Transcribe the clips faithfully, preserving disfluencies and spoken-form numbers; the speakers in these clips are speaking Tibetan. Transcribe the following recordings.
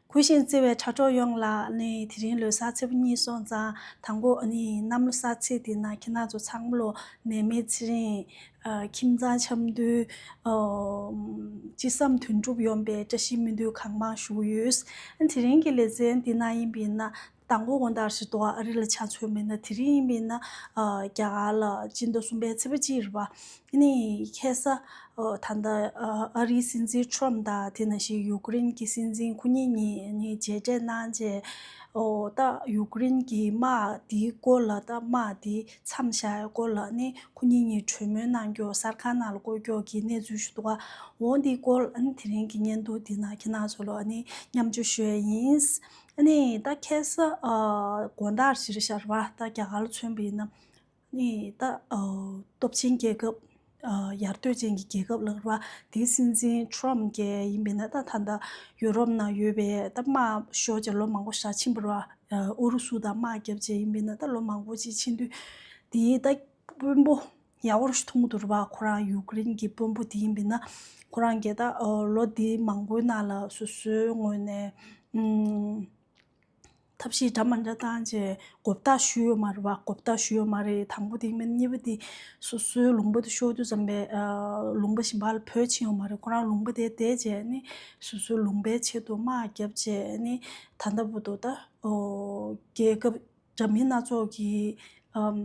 གུས་ཤིང་བརྩེ་བའི་དྲ་གྲོགས་ཡོངས་ལ་ནི་དེ་རིང་ལོ་གསར་ཚེས་པ་གཉིས་སོང་ཙང་དང་པོ་ནི་གནམ་ལོ་གསར་ཚེས་འདི་ན་ཁྱེད་རང་ཚོ་ཚང་མ་ལོ་ནད་མེད་ཚེ་རིང་། ཁྱིམ་ཚང་འཆམ་མཐུན། ཅི་བསམ་དོན་འགྲུབ་ཡོང་བའི་བཀྲ་ཤིས་སྨོན་འདུན་གང་མང་ཞུ་གི་ཡོད། དེ་རིང་གི་ལེ་ཚན་འདི་ན་ཡིན་པས་ན། དང་པོ་དགོང་དག་ཞིག་འདུག་ཨ་རི་ལ་ཆ་མཚོན་མེད་ན་དེ་རིང་ཡིན་པས་ན། རྒྱ་གར་ལ་སྤྱི་ཟླ་གསུམ་པའི་ཚེས་པ་གཅིག་རེད་པ། ཨ་ནི་ཁ་སང་། ད་ལྟ་ཨ་རིའི་སྲིད་འཛིན་ཁྲོམ་དང་དེ་ནང་བཞིན་ཡུཀ་རེན་གྱི་སྲིད་འཛིན་ཁོ་གཉིས་གཉིས་ནི་མཇལ་འཕྲད་གནང་རྗེས། ད་ཡུཀ་རེན་གྱི་དམག་དེའི་སྐོར་ལ་ད་དམག་དེ་མཚམས་བཞག་ཡའི་སྐོར་ལ་ནི་ཁོ་གཉིས་གཉིས་གྲོས་མོལ་གནང་རྒྱུ་གསར་ཁང་ནང་ལ་བཀོད་རྒྱུ་གི་གནས་ཚུལ་ཞིག་འདུག་ག་འོ་འདིའི་སྐོར་ཨ་ནི་དེ་རིང་གི་བརྙན་ཐུང་འདི་ནང་ཁྱེད་རང་ཚོ་ལ་ཨ་ནི་མཉམ་སྤྱོད་ཞུ་ཡ་ཡིན། ཨ་ནི་ད་ཁ་སང་དགོང་དག་ཞིག་རེད་ཤག་རེད་པ། ད་རྒྱ་གར་ལ་མཚོན་པ་ཡིན་ན། ཨ་ནི་ད་སྟོབས་ཆེན་རྒྱལ་ཁབ། ཡར་ཐོན་ཅན་གྱི་རྒྱལ་ཁབ་ལ་རེད་པ། དེའི་སྲིད་འཛིན་ཁྲོམ་གྱིས་ཡིན་པས་ན་ད་ད་ལྟ་ཡུ་རོབ་ནང་ཡོད་པའི་ད་དམག་ཤོར་བྱས་ལོ་མང་པོ་ཞིག་ཕྱིན་པ་རེད་པ། ཨུ་རུ་སུ་དང་དམག་བརྒྱབ་བྱས་ཡིན་པས་ན་ད་ལོ་མང་པོ་ཅིག་ཕྱིན་དུས། དེའི་ད་དཔོན་པོ་ཡག་པོ་ཞིག་མཐོང་གི་འདུག་རེད་པ། ཁོ་རང་ཡུཀ་རེན་གྱི་དཔོན་པོ་དེ་ཡིན་པས་ན། ཁོ་རང་གིས་ད་ལོ་འདི་མང་པོའི་ནང་ལ་སོ་སོའི་ངོས་ནས་ཨུམ། ཐབས་ཤེས་འདྲ་མི་འདྲ་བཏང་རྗེས་གོ་བརྡ་ཞུས་ཡོད་མ་རེད་པ། གོ་བརྡ་ཞུས་ཡོད་མ་རེད། དང་པོ་དེ་ཡིན་པས་གཉིས་པ་དེ་སོ་སོའི་ལུང་པ་དེ་ཤོར་དུས་ཙམ་པས་ལུང་པ་གཞན་པ་ལ་བྲོས་ཕྱིན་ཡོད་མ་རེད། ཁོ་རང་ལུང་པ་དེ་བསྡད་རྗེས་ནི་སོ་སོའི་ལུང་པའི་ཆེད་དུ་དམག་བརྒྱབ་རྗེས་ནི་ད་ལྟ་བར་དུ་ད་རྒྱལ་ཁབ་འདྲ་མིན་སྣ་ཚོགས་ཀྱི་ཨམ་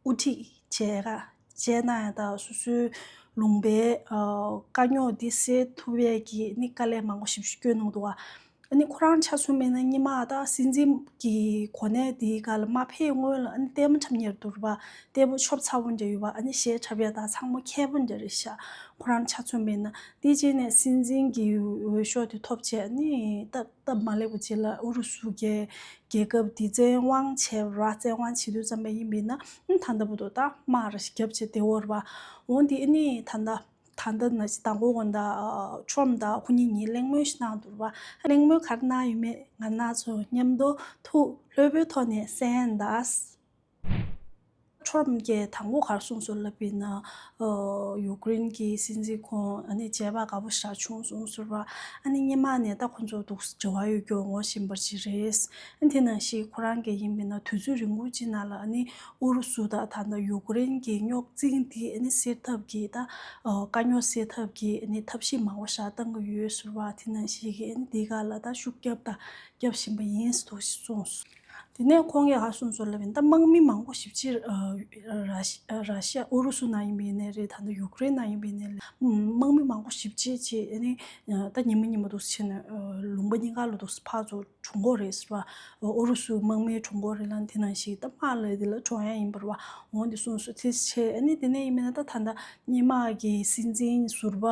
དབུ་ཁྲིད་བྱས་ག་བྱས་གནང་ཡ་དང་སོ་སོའི་ལུང་པའི་ཨ་དཀའ་རྙོག་འདི་སེལ་ཐུབ་ཡས་ཀྱི་ནི་དཀའ་ལས་མང་པོ་ཞེ་པོ་ཞིག་བསྐྱོན་གནང་འདུག་ག་ཨ་ནི་ཁོ་རང་ཆ་མཚོན་མེད་ན་སྔོན་མ་ད་སྲིད་འཛིན་གྱི་གོ་གནས་འདིའི་སྒང་ལ་མ་ཕེབས་སྔོན་ལ་ཨ་ནི་ལྟད་མོ་འཁྲབ་མཁན་འདུག་རེད་པ། ལྟད་མོ་ཆོབ་ཚ་པོ་འདྲ་ཡོད་པ། ཨ་ནི་གཞས་འཁྲབ་ཡ་དང་ཚང་མ་མཁས་པོ་འདྲ་རེད་ཤག་ཁོ་རང་ཆ་མཚོན་མེད་ན་དེ་རྗེས་ནས་སྲིད་འཛིན་གྱི་འོས་ཤོག་དེ་ཐོབ་བྱས་ཨ་ནི་ད། སྟབས་མ་ལེགས་པ་ཅིག་ལ་ཨུ་རུ་སུ་གྱི་རྒྱལ་ཁབ་འདི་བཙན་དབང་བྱས་པ་ར། བཙན་དབང་བྱེད་དུས་ཙམ་པ་ཡིན་པས་ན་ཨ་ད་ལྟ་བར་དུ་ད་དམག་ར་ཞིག་བརྒྱབ་བྱས་བསྡད་ཡོད་རེད་པ། འོ་འདི་ཨ་ནི་ད་ལྟ་ད་ལྟ་ན་དང་པོ་དགོང་དག་ཁྲོམ་དང་ཁོ་གཉིས་གཉིས་གླེང་མོལ་ཞིག་གནང་འདུག་རེད་པ། གླེང་མོལ་ག་རེ་གནང་ཡོད་མེད་ང་རང་ཚོ་མཉམ་དུ་ཐུགས་ལྷོད་པོའི་ཐོག་ནས་གསན་ད། ཁྲོམ་གྱིས་དང་པོ་ག་རེ་གསུངས་སོང་ལབ་པ་ཡིན་ན། ཨ་ཡུཀ་རེན་གྱི་སྲིད་འཛིན་ཁོང་ཨ་ནི་མཇལ་བ་དགའ་པོ་ཞེ་དྲག་བྱུང་གསུངས་སོང་ར། ཨ་ནི་སྔོན་མ་ནས་ད་ཁོང་ཚོ་འདུག་འབྲེལ་བ་ཡོད་རྒྱུ་ངོ་ཤེས་པ་ཅིག་རེད། ཨ་ནི་དེ་ནང་བཞིན་ཁོ་རང་གིས་ཡིན་པས་ན་དུས་ཚོད་རིང་པོ་ཅིག་ནང་ལ་ཨ་ནི་ཨུ་རུ་སུ་དང་ད་ལྟ་ཡུཀ་རེན་གྱི་རྙོག་འཛིང་དེ་ཨ་ནི་སེལ་ཐབས་ཀྱི་ད་ཨ་དཀའ་རྙོག་སེལ་ཐབས་ཀྱི་ཨ་ནི་ཐབས་ཤེས་མང་པོ་ཞིག་བཏང་གི་ཡོད་ཟེར་བ། དེ་ནང་བཞིན་གྱི་ཨ་ནི་འདི་ག་ལ་ད་ཤུགས་བརྒྱབ་དང་རྒྱབ་བཞིན་པ་ཡིན་འདུག་གསུངས་སོང་། དེ་ནས་ཁོང་གིས་ག་གསུངས་སོང་ལབ་ཡིན་ད། དམག་མི་མང་པོ་ཞེ་པོ་ཅིག་ར་ཤི་ར་ཤི་ཡ་ཨུ་རུ་སུ་ནང་ཡིན་པའི་ནས་རེད། ད་ལྟ་ཡུཀ་རེན་ནང་ཡིན་པའི་ནས་རེད། དམག་མི་མང་པོ་ཞེ་པོ་ཅིག་ཅིག་ཨ་ནི་ད་ཉི་མ་ཉི་མ་འདུག་ཕྱིན་ནས་ལུང་པ་གཉིས་ཀ་ལ་འདུག་ཕར་ཚུར་གྲོངས་ཀྱི་རེད་ཟེར་བ། ཨུ་རུ་སུའི་དམག་མིའི་གྲོངས་ཀྱི་རེད་ལ། དེ་ནང་བཞིན་ད་དམག་ལས་དེ་ལ་གྲོངས་ཡ་ཡིན་པ་རེད་བ། འོ་འདི་གསུངས་སོང་། དེ་བྱས་ཨ་ནི་དེ་ནས་ཡིན་པའི་ན་ད་ད་ལྟ་སྔོན་མ་གི་སྲིད་འཛིན་ཟུར་པ་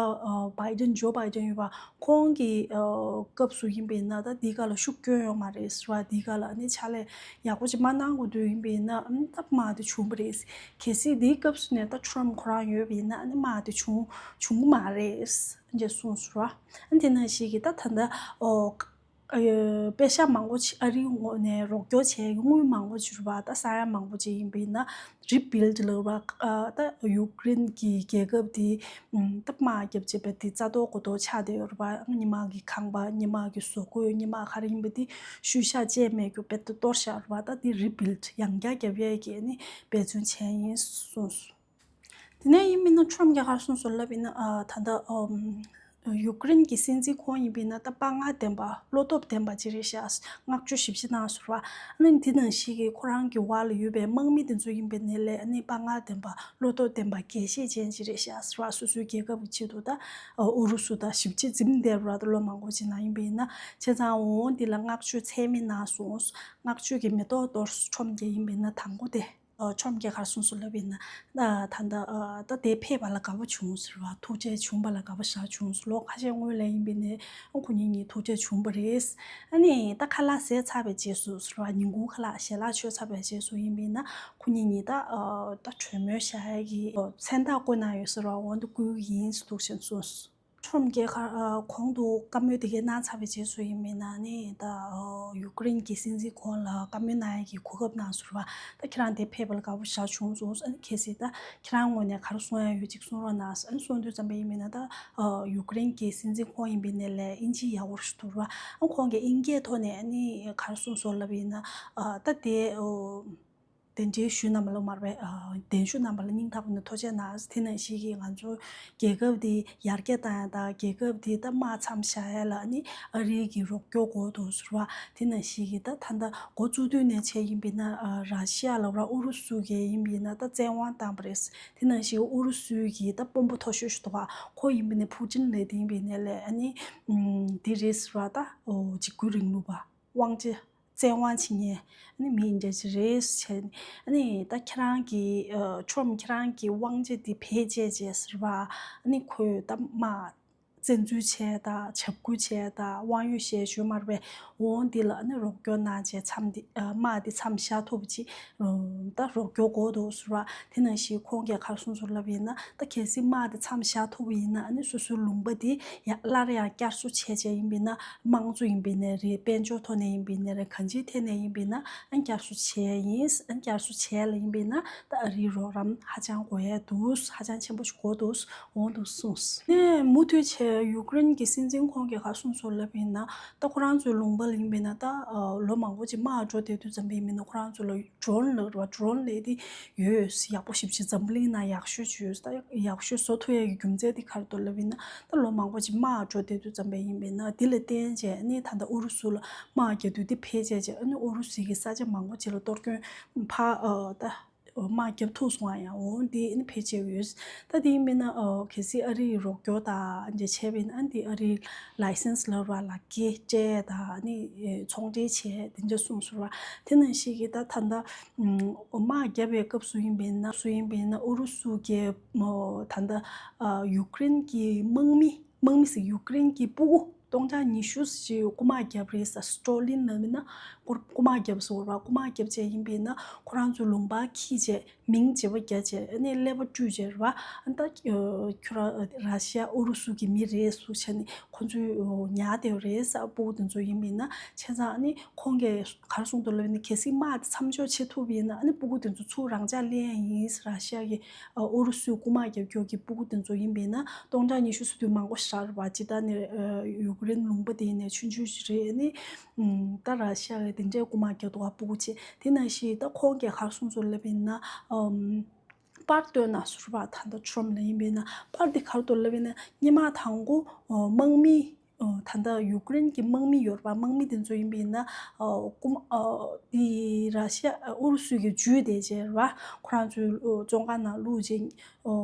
བྷའི་ཏིན་ཇོ་བྷའི་ཏིན་ཡོད་པ། ཁོང་གི་སྐབས་སུ་ཡིན་པས་ན་ད་འདི་ག་ལ་ཤུགས་སྐྱོན་ཡོད་མ་རེད་ཟེར་བ། འདི་ག་ལ་ཨ་ནི་ཕྱག་ལས་ཡག་པོ་ཅིག་མ་གནང་དགོས་དུས་ཡིན་པས་ན་ཨ་ནི་ད་དམག་དེ་བྱུང་བ་རེད། གལ་སྲིད་འདིའི་སྐབས་སུ་ནས་ད་ཁྲོམ་ཁོ་རང་ཡོད་པས་ན་ཨ་ནི་དམག་དེ་བྱུང་བྱུང་གི་མ་རེད་ཅེས་གསུངས་སོང་ར། ཨ་ནི་དེ་ནང་བཞིན་གྱི་ད་ད་ལྟ་ཨོ། ཨ་ཡོ། པེ་ཤ་མང་པོ་ཅིག་ཨ་རིའི་ངོས་ནས་རོགས་སྐྱོར་བྱས་དངུལ་མང་པོ་ཅིག་རེད་པ། ད་ས་ཡ་མང་པོ་ཅིག་ཡིན་པས་ན་རི་བིལ་ཌི་ལབ་པ། ཨ་ད་ཡུཀ་རེན་གྱི་རྒྱལ་ཁབ་དེ་ཨམ་ད་དམག་བརྒྱབ་བྱས་རྦད་དེ་རྩ་གཏོར་མགོ་གཏོར་ཆགས་བསྡད་ཡོད་རེད་པ། སྔོན་མ་གི་ཁང་པ་སྔོན་མ་གི་བཟོ་བཀོད་སྔོན་མ་ག་རེ་ཡིན་པ་དེ་ཤུལ་བཞག་བཅས་མེད་རྒྱུ་རྦད་དེ་གཏོར་བཞག་རེད་པ། ད་དེ་རི་བིལ་ཌི་ཡང་བསྐྱར་རྒྱབ་ཡས་ཀྱི་ཨ་ནི་འབད་བརྩོན་བྱས་ཡིན་གསུངས་སོང་། དེ་ནས་ཡིན་མིན་ན་ཁྲོམ་གྱིས་ག་རེ་གསུངས་སོང་ལབ་ཡིན་ན། ཨ་ད་ལྟ་ཨམ་ཡུཀ་རེན་གྱི་སྲིད་འཛིན་ཁོང་ཡིན་པས་ན་ད་དཔའ་ངར་ལྡན་པ་བློ་སྟོབས་ལྡན་པ་ཅིག་རེད་ཤག་བསྔགས་བརྗོད་ཞེ་པོ་ཅིག་གནང་སོང་ར། ཨ་ནི་དེ་ནང་བཞིན་གྱི་ཁོ་རང་གི་འོག་ལ་ཡོད་པའི་དམག་མི་དེ་ཚོ་ཡིན་པའི་ནས་ལས་ཨ་ནི་དཔའ་ངར་ལྡན་པ་བློ་སྟོབས་ལྡན་པ་རྒྱས་བཤད་ཅན་ཅིག་རེད་ཤག་ཟེར་བ། སོ་སོའི་རྒྱལ་ཁབ་ཀྱི་ཆེད་དུ་ད་ཨུ་རུ་སུ་དང་ཞེ་པོ་ཅིག་འཛིང་བསྡད་པ་ར། ད་ལོ་མང་པོ་ཅིག་ནང་ཡིན་པས་ན་བྱས་ཙང་འོ་འདི་ལ་བསྔགས་བརྗོད་ཚད་མེད་གནང་སོང་། བསྔགས་བརྗོད་ཀྱི་མེ་ཏོག་གཏོར་སོང་། ཁྲོམ་གྱིས་ཡིན་པས་ན་དང་པོ་དེ། ཁྲོམ་གྱིས་ག་རེ་གསུངས་སོང་ལབ་ཡིན་ན། ད་ད་ད་ད་དེ་ཕེབས་པ་ལ་དགའ་པོ་བྱུང་ཟེར་བ། ཐུགས་རྗེ་བྱུང་བ་ལ་དགའ་པོ་ཞེ་དྲག་བྱུང་ཟེར། ལོ་ཁ་ཤས་སྔོན་ལ་ཡིན་པས་ནས་ཁོ་གཉིས་གཉིས་ཐུགས་རྗེ་བྱུང་བ་རེད། ཨ་ནི་ད་ཁ་ལག་ཟས་ཚར་བའི་རྗེས་སུ་ཟེར་བ། ཉིན་གུང་ཁ་ལག་ཞལ་ལག་མཆོད་ཚར་བའི་རྗེས་སུ་ཡིན་པས་ན་ཁོ་གཉིས་གཉིས་ད་ད་གྲོས་མོལ་བྱ་ཡ་གི་མཚན་རྟགས་བསྐུལ་གནང་ཡོད་ཟེར་བ། འོ་འདི་བསྐུལ་གྱི་ཡིན་ཟེར་འདུག་ཅེས་གསུངས་སོང་། ཁྲོམ་རྒྱལ་ཁ་ཨ་གོང་དུ་བཀའ་མོལ་དེ་གའི་གནང་ཚར་བའི་རྗེས་སུ་ཡིན་མིན་ན་ནི་ད་ཨ་ཡུཀ་རེན་གྱི་སྲིད་འཛིན་ཁོང་ལ་བཀའ་མོལ་གནང་ཡ་གི་གོ་སྐབས་གནང་ཟེར་བ། ད་ཁྱེད་རང་དེ་ཕེབས་པ་ལ་དགའ་པོ་ཞེ་དྲག་བྱུང་སོང་། ཨ་ནི་གལ་སྲིད་ད་ཁྱེད་རང་ངོས་ནས་ག་རེ་གསུང་ཡ་ཡོད་ཅིག་གསུང་རོགས་གནང་ཟེར། ཨ་ནི་གསུང་དུས་ཙམ་པ་ཡིན་མིན་ན་ད་ཨ་ཡུཀ་རེན་གྱི་སྲིད་འཛིན་ཁོང་ཡིན་པའི་ནས་ལས་དབྱིན་ཇི་ཡག་པོ་ཞིག་འདུག་ར། ཨ་ཁོང་གིས་དབྱིན་སྐད་ཐོག་ནས་ཨ་ནི་ག་རེ་གསུངས་སོང་ལབ་ཡིན་ན་ཨ་ད་དེ་ཨོ། གདན་འདྲེན་ཞུས་གནང་བ་ལ་མར་བའི་གདན་ཞུ་གནང་བ་ལ་སྙིང་ཐག་པ་ནས་ཐུགས་རྗེ་གནང་། དེ་ནང་བཞིན་གྱི་ང་ཚོ་རྒྱལ་ཁབ་འདི་ཡར་རྒྱས་བཏང་ཡ་དང་རྒྱལ་ཁབ་འདི་ད་དམག་མཚམས་བཞག་ཡ་ལ་ནི་ཨ་རིའི་གི་རོགས་སྐྱོར་དགོས་འདུག་ཟེར་བ། དེ་ནང་བཞིན་གྱི་ད་ད་ལྟ་འགོ་བཙུགས་དུས་ནས་བྱས་ཡིན་པས་ན་ར་ཤི་ཡ་ལ་ར་ཨུ་རུ་སུ་གི་ཡིན་པས་ན་ད་བཙན་དབང་བཏང་བ་རེད། དེ་ནང་བཞིན་ཨུ་རུ་སུའི་གི་ད་དཔོན་པོ་མཐོ་ཤོས་ཤིག་འདུག་ག་ཁོ་ཡིན་པས་ན་ཕུ་ཅིན་ལབ་དེ་ཡིན་པས་ན་ལས་ཨ་ནི་འདི་རེད་ཟེར་བ། ད་འཇིགས་སྐུལ་རིང་ལུགས་པ། དབང་ཆ་བཙན་དབང་བྱེད་མཁན་ཨ་ནི་མི་འདྲ་ཅིག་རེད་ཟེར་བྱས་ནས། ཨ་ནི་ད་ཁྱེད་རང་གི་ཨ་ཁྲོམ་ཁྱེད་རང་གི་དབང་ཆ་འདི་བེད་སྤྱད་བྱས་ཟེར་བ། ཨ་ནི་ཁོས་ད་དམག་བཙན་འཛུལ་བྱས་དང་འཇབ་རྒོལ་བྱས་དང་དབང་ཡོད་བཤད་ཞུ་མར་བའི་འོང་འདི་ལ་ཨ་ནི་རོགས་སྐྱོར་གནང་བྱས་མཚམས་འདི་ཨ་དམག་འདི་མཚམས་བཞག་ཐུབ་ཅིག་ད་རོགས་སྐྱོར་དགོས་འདུག་ཟེར་བ། དེ་ནང་བཞིན་ཁོང་གིས་ག་རེ་གསུངས་སོང་ལབ་ཡིན་ན། ད་གལ་སྲིད་དམག་དེ་མཚམས་བཞག་ཐུབ་པ་ཡིན་ན་ཨ་ནི་སོ་སོའི་ལུང་པ་དེ་ཡང་སླར་ཡང་བསྐྱར་གསོ་བྱས་བྱས་ཡིན་པས་ན་དམངས་གཙོ་ཡིན་པས་ན་རེད། དཔལ་འབྱོར་ཐོག་ནས་ཡིན་པས་ན་རེད། གང་ཅིའི་ཐད་ནས་ཡིན་པས་ན་ཨ་ནི་བསྐྱར་གསོ་བྱས་ཡིན། ཨ་ནི་བསྐྱར་གསོ་བྱས་ལ་ཡིན་པས་ན་ད་ཨ་རིའི་རོགས་རམ་ཧ་ཅང་དགོས་ཡ་འདུག་ཧ་ཅང་ཆེན་པོ་ཞིག་དགོས་འདུག་འོང་འདུག་གསུངས། ནས་མུ་མཐུད་བྱས་ཡུཀ་རེན་གྱི་སྲིད་འཛིན་ཁོང་གིས་ག་རེ་གསུངས་སོང་ལབ་ཡིན་ན། ད་ཁོ་རང་ཚོའི་ལུང་པ་ལ་ཡིན་པས་ན་ད་ལོ་མང་པོ་ཅིག་དམག་འགྲོ་བསྡད་དུས་ཙམ་པ་ཡིན་པས་ན་ཁོ་རང་ཚོ་ལ་ཌོ་རོན་ལབ་ར་ཌོ་རོན་ལབ་དེ་ཡོད། ཡག་པོ་ཞེ་པོ་ཅིག་འཛམ་བུ་གླིང་ནང་ཡག་ཤོས་ཅིག་ཡོད། ད་ཡག་ཤོས་བཟོ་ཐུབ་ཡ་གི་རྒྱུ་མཚན་དེ་ག་རེ་འདུག་ལབ་ཡིན་ན། ད་ལོ་མང་པོ་ཅིག་དམག་འགྲོ་བསྡད་དུས་ཙམ་པ་ཡིན་པས་ན་དེ་ལ་བརྟེན་བྱས་ནས་ད་ལྟ་ཨུ་རུ་སུ་ལ་དམག་རྒྱག་དུས་དེ་བེད་སྤྱད་བྱས་ཨ་ནི་ཨུ་རུ་སུ་གི་ས་ཆ་མང་པོ་ཅིག་ལ་གཏོར་སྐྱོན་ཕ་ད་དམག་རྒྱབ་ཐུབ་སོང་བ་ཡང་འོང་དེ་ཨ་ནི་བེད་སྤྱད་ཡོད། ད་དེ་ཡིན་པས་ན་གལ་སྲིད་ཨ་རིའི་རོགས་སྐྱོར་དང་འདྲ་བྱས་པས་ན་ཨ་ནི་དེ་ཨ་རིའི་ལའི་སེན་སི་ལབ་ར་ལག་འཁྱེར་སྤྲད་དང་ཨ་ནི་ཚོང་འབྲེལ་བྱས་དེ་འདྲ་གསུངས་སོང་ར། དེ་ནང་བཞིན་གྱི་ད་ད་ལྟ་དམག་རྒྱབ་པའི་སྐབས་སུ་ཡིན་པས་ན་སུ་ཡིན་པས་ན་ཨུ་རུ་སུ་གི་ད་ལྟ་ཡུཀ་རེན་གྱི་དམག་མི་དམག་མི་ཟེར་ཡུཀ་རེན་གྱི་སྤུ་གུ་སྟོང་ཕྲག་ཉི་ཤུ་ཞིག་རྐུ་མ་བརྒྱབ་རེད་ཟེར། སི་ཏྲོ་ལིན་ལབ་ཡིན་ན་རྐུ་རྐུ་མ་བརྒྱབ་སོང་ར། རྐུ་མ་བརྒྱབ་བྱས་ཡིན་པས་ན་ཁོ་རང་ཚོའི་ལུང་པ་འཁྱིད་བྱས་མིང་བརྗེ་པོ་བརྒྱབ་བྱས་ཨ་ནི་ཀླད་པ་བཀྲུས་བྱས་ར། ཨ་ད་ཁྱོད་རང་ར་ཤི་ཡ་ཨུ་རུ་སུ་གི་མི་རེད་ཟེར་བྱས་ནས་ཁོ་ཚོས་ཉར་བསྡད་ཡོད་རེད་ཟེར། སྤུ་གུ་དེ་ཚོ་ཡིན་པས་ན་བྱས་ཙང་ཨ་ནི་ཁོང་གིས་ག་རེ་གསུངས་འདུག་ལབ་ན་གལ་སྲིད་དམག་དེ་མཚམས་འཇོག་བྱེད་ཐུབ་པ་ཡིན་ན་ཨ་ནི་སྤུ་གུ་དེ་ཚོ་ཚུར་རང་འཇགས་ལེན་ཡ་ཡིན། ར་ཤི་ཡ་གི་ཨུ་རུ་སུའི་རྐུ་མ་རྒྱབ་སྐྱོར་གྱི་སྤུ་གུ་དེ་ཚོ་ཡིན་པས་ན་སྟོང་ཕྲག་ཉི་ཤུ་ཟེར་དུས་མང་པོ་ཞེ་དྲག་རེད་པ། སྤྱིར་བཏང་ནས་ཡུཀ་རེན་ལུང་པ་དེ་ཡིན་ནའི་ཆུང་ཆུང་ཞིག་རེད། ཨ་ནི་ད་ར་ཤི་ཡ་གི་དེ་འདྲའི་རྐུ་མ་རྒྱག་འདུག་ག་སྤུ་གུ་ཆེ། དེ་ནང་བཞིན་ད་ཁོང་གིས་ག་རེ་གསུངས་སོང་ལབ་ཡིན་ན་ཨམ་པར་བཏོན་གནང་ཟེར་བ། ད་ལྟ་ཁྲོམ་ལ་ཡིན་པས་ན་པར་དེ་ག་རེ་འདུག་ལབ་ཡིན་ན་སྔོན་མ་དང་པོ་དམག་མི་ད་ལྟ་ཡུཀ་རེན་གྱི་དམག་མི་ཡོད་རེད་པ། དམག་མི་དེ་ཚོ་ཡིན་པས་ན་རྐུ་མ་དེ་ར་ཤི་ཡ་ཨུ་རུ་སུ་གིས་འཇུས་བསྡད་བྱས་རེད་པ། ཁོ་རང་ཚོའི་བཙོན་ཁང་ནང་བླུགས་བྱས་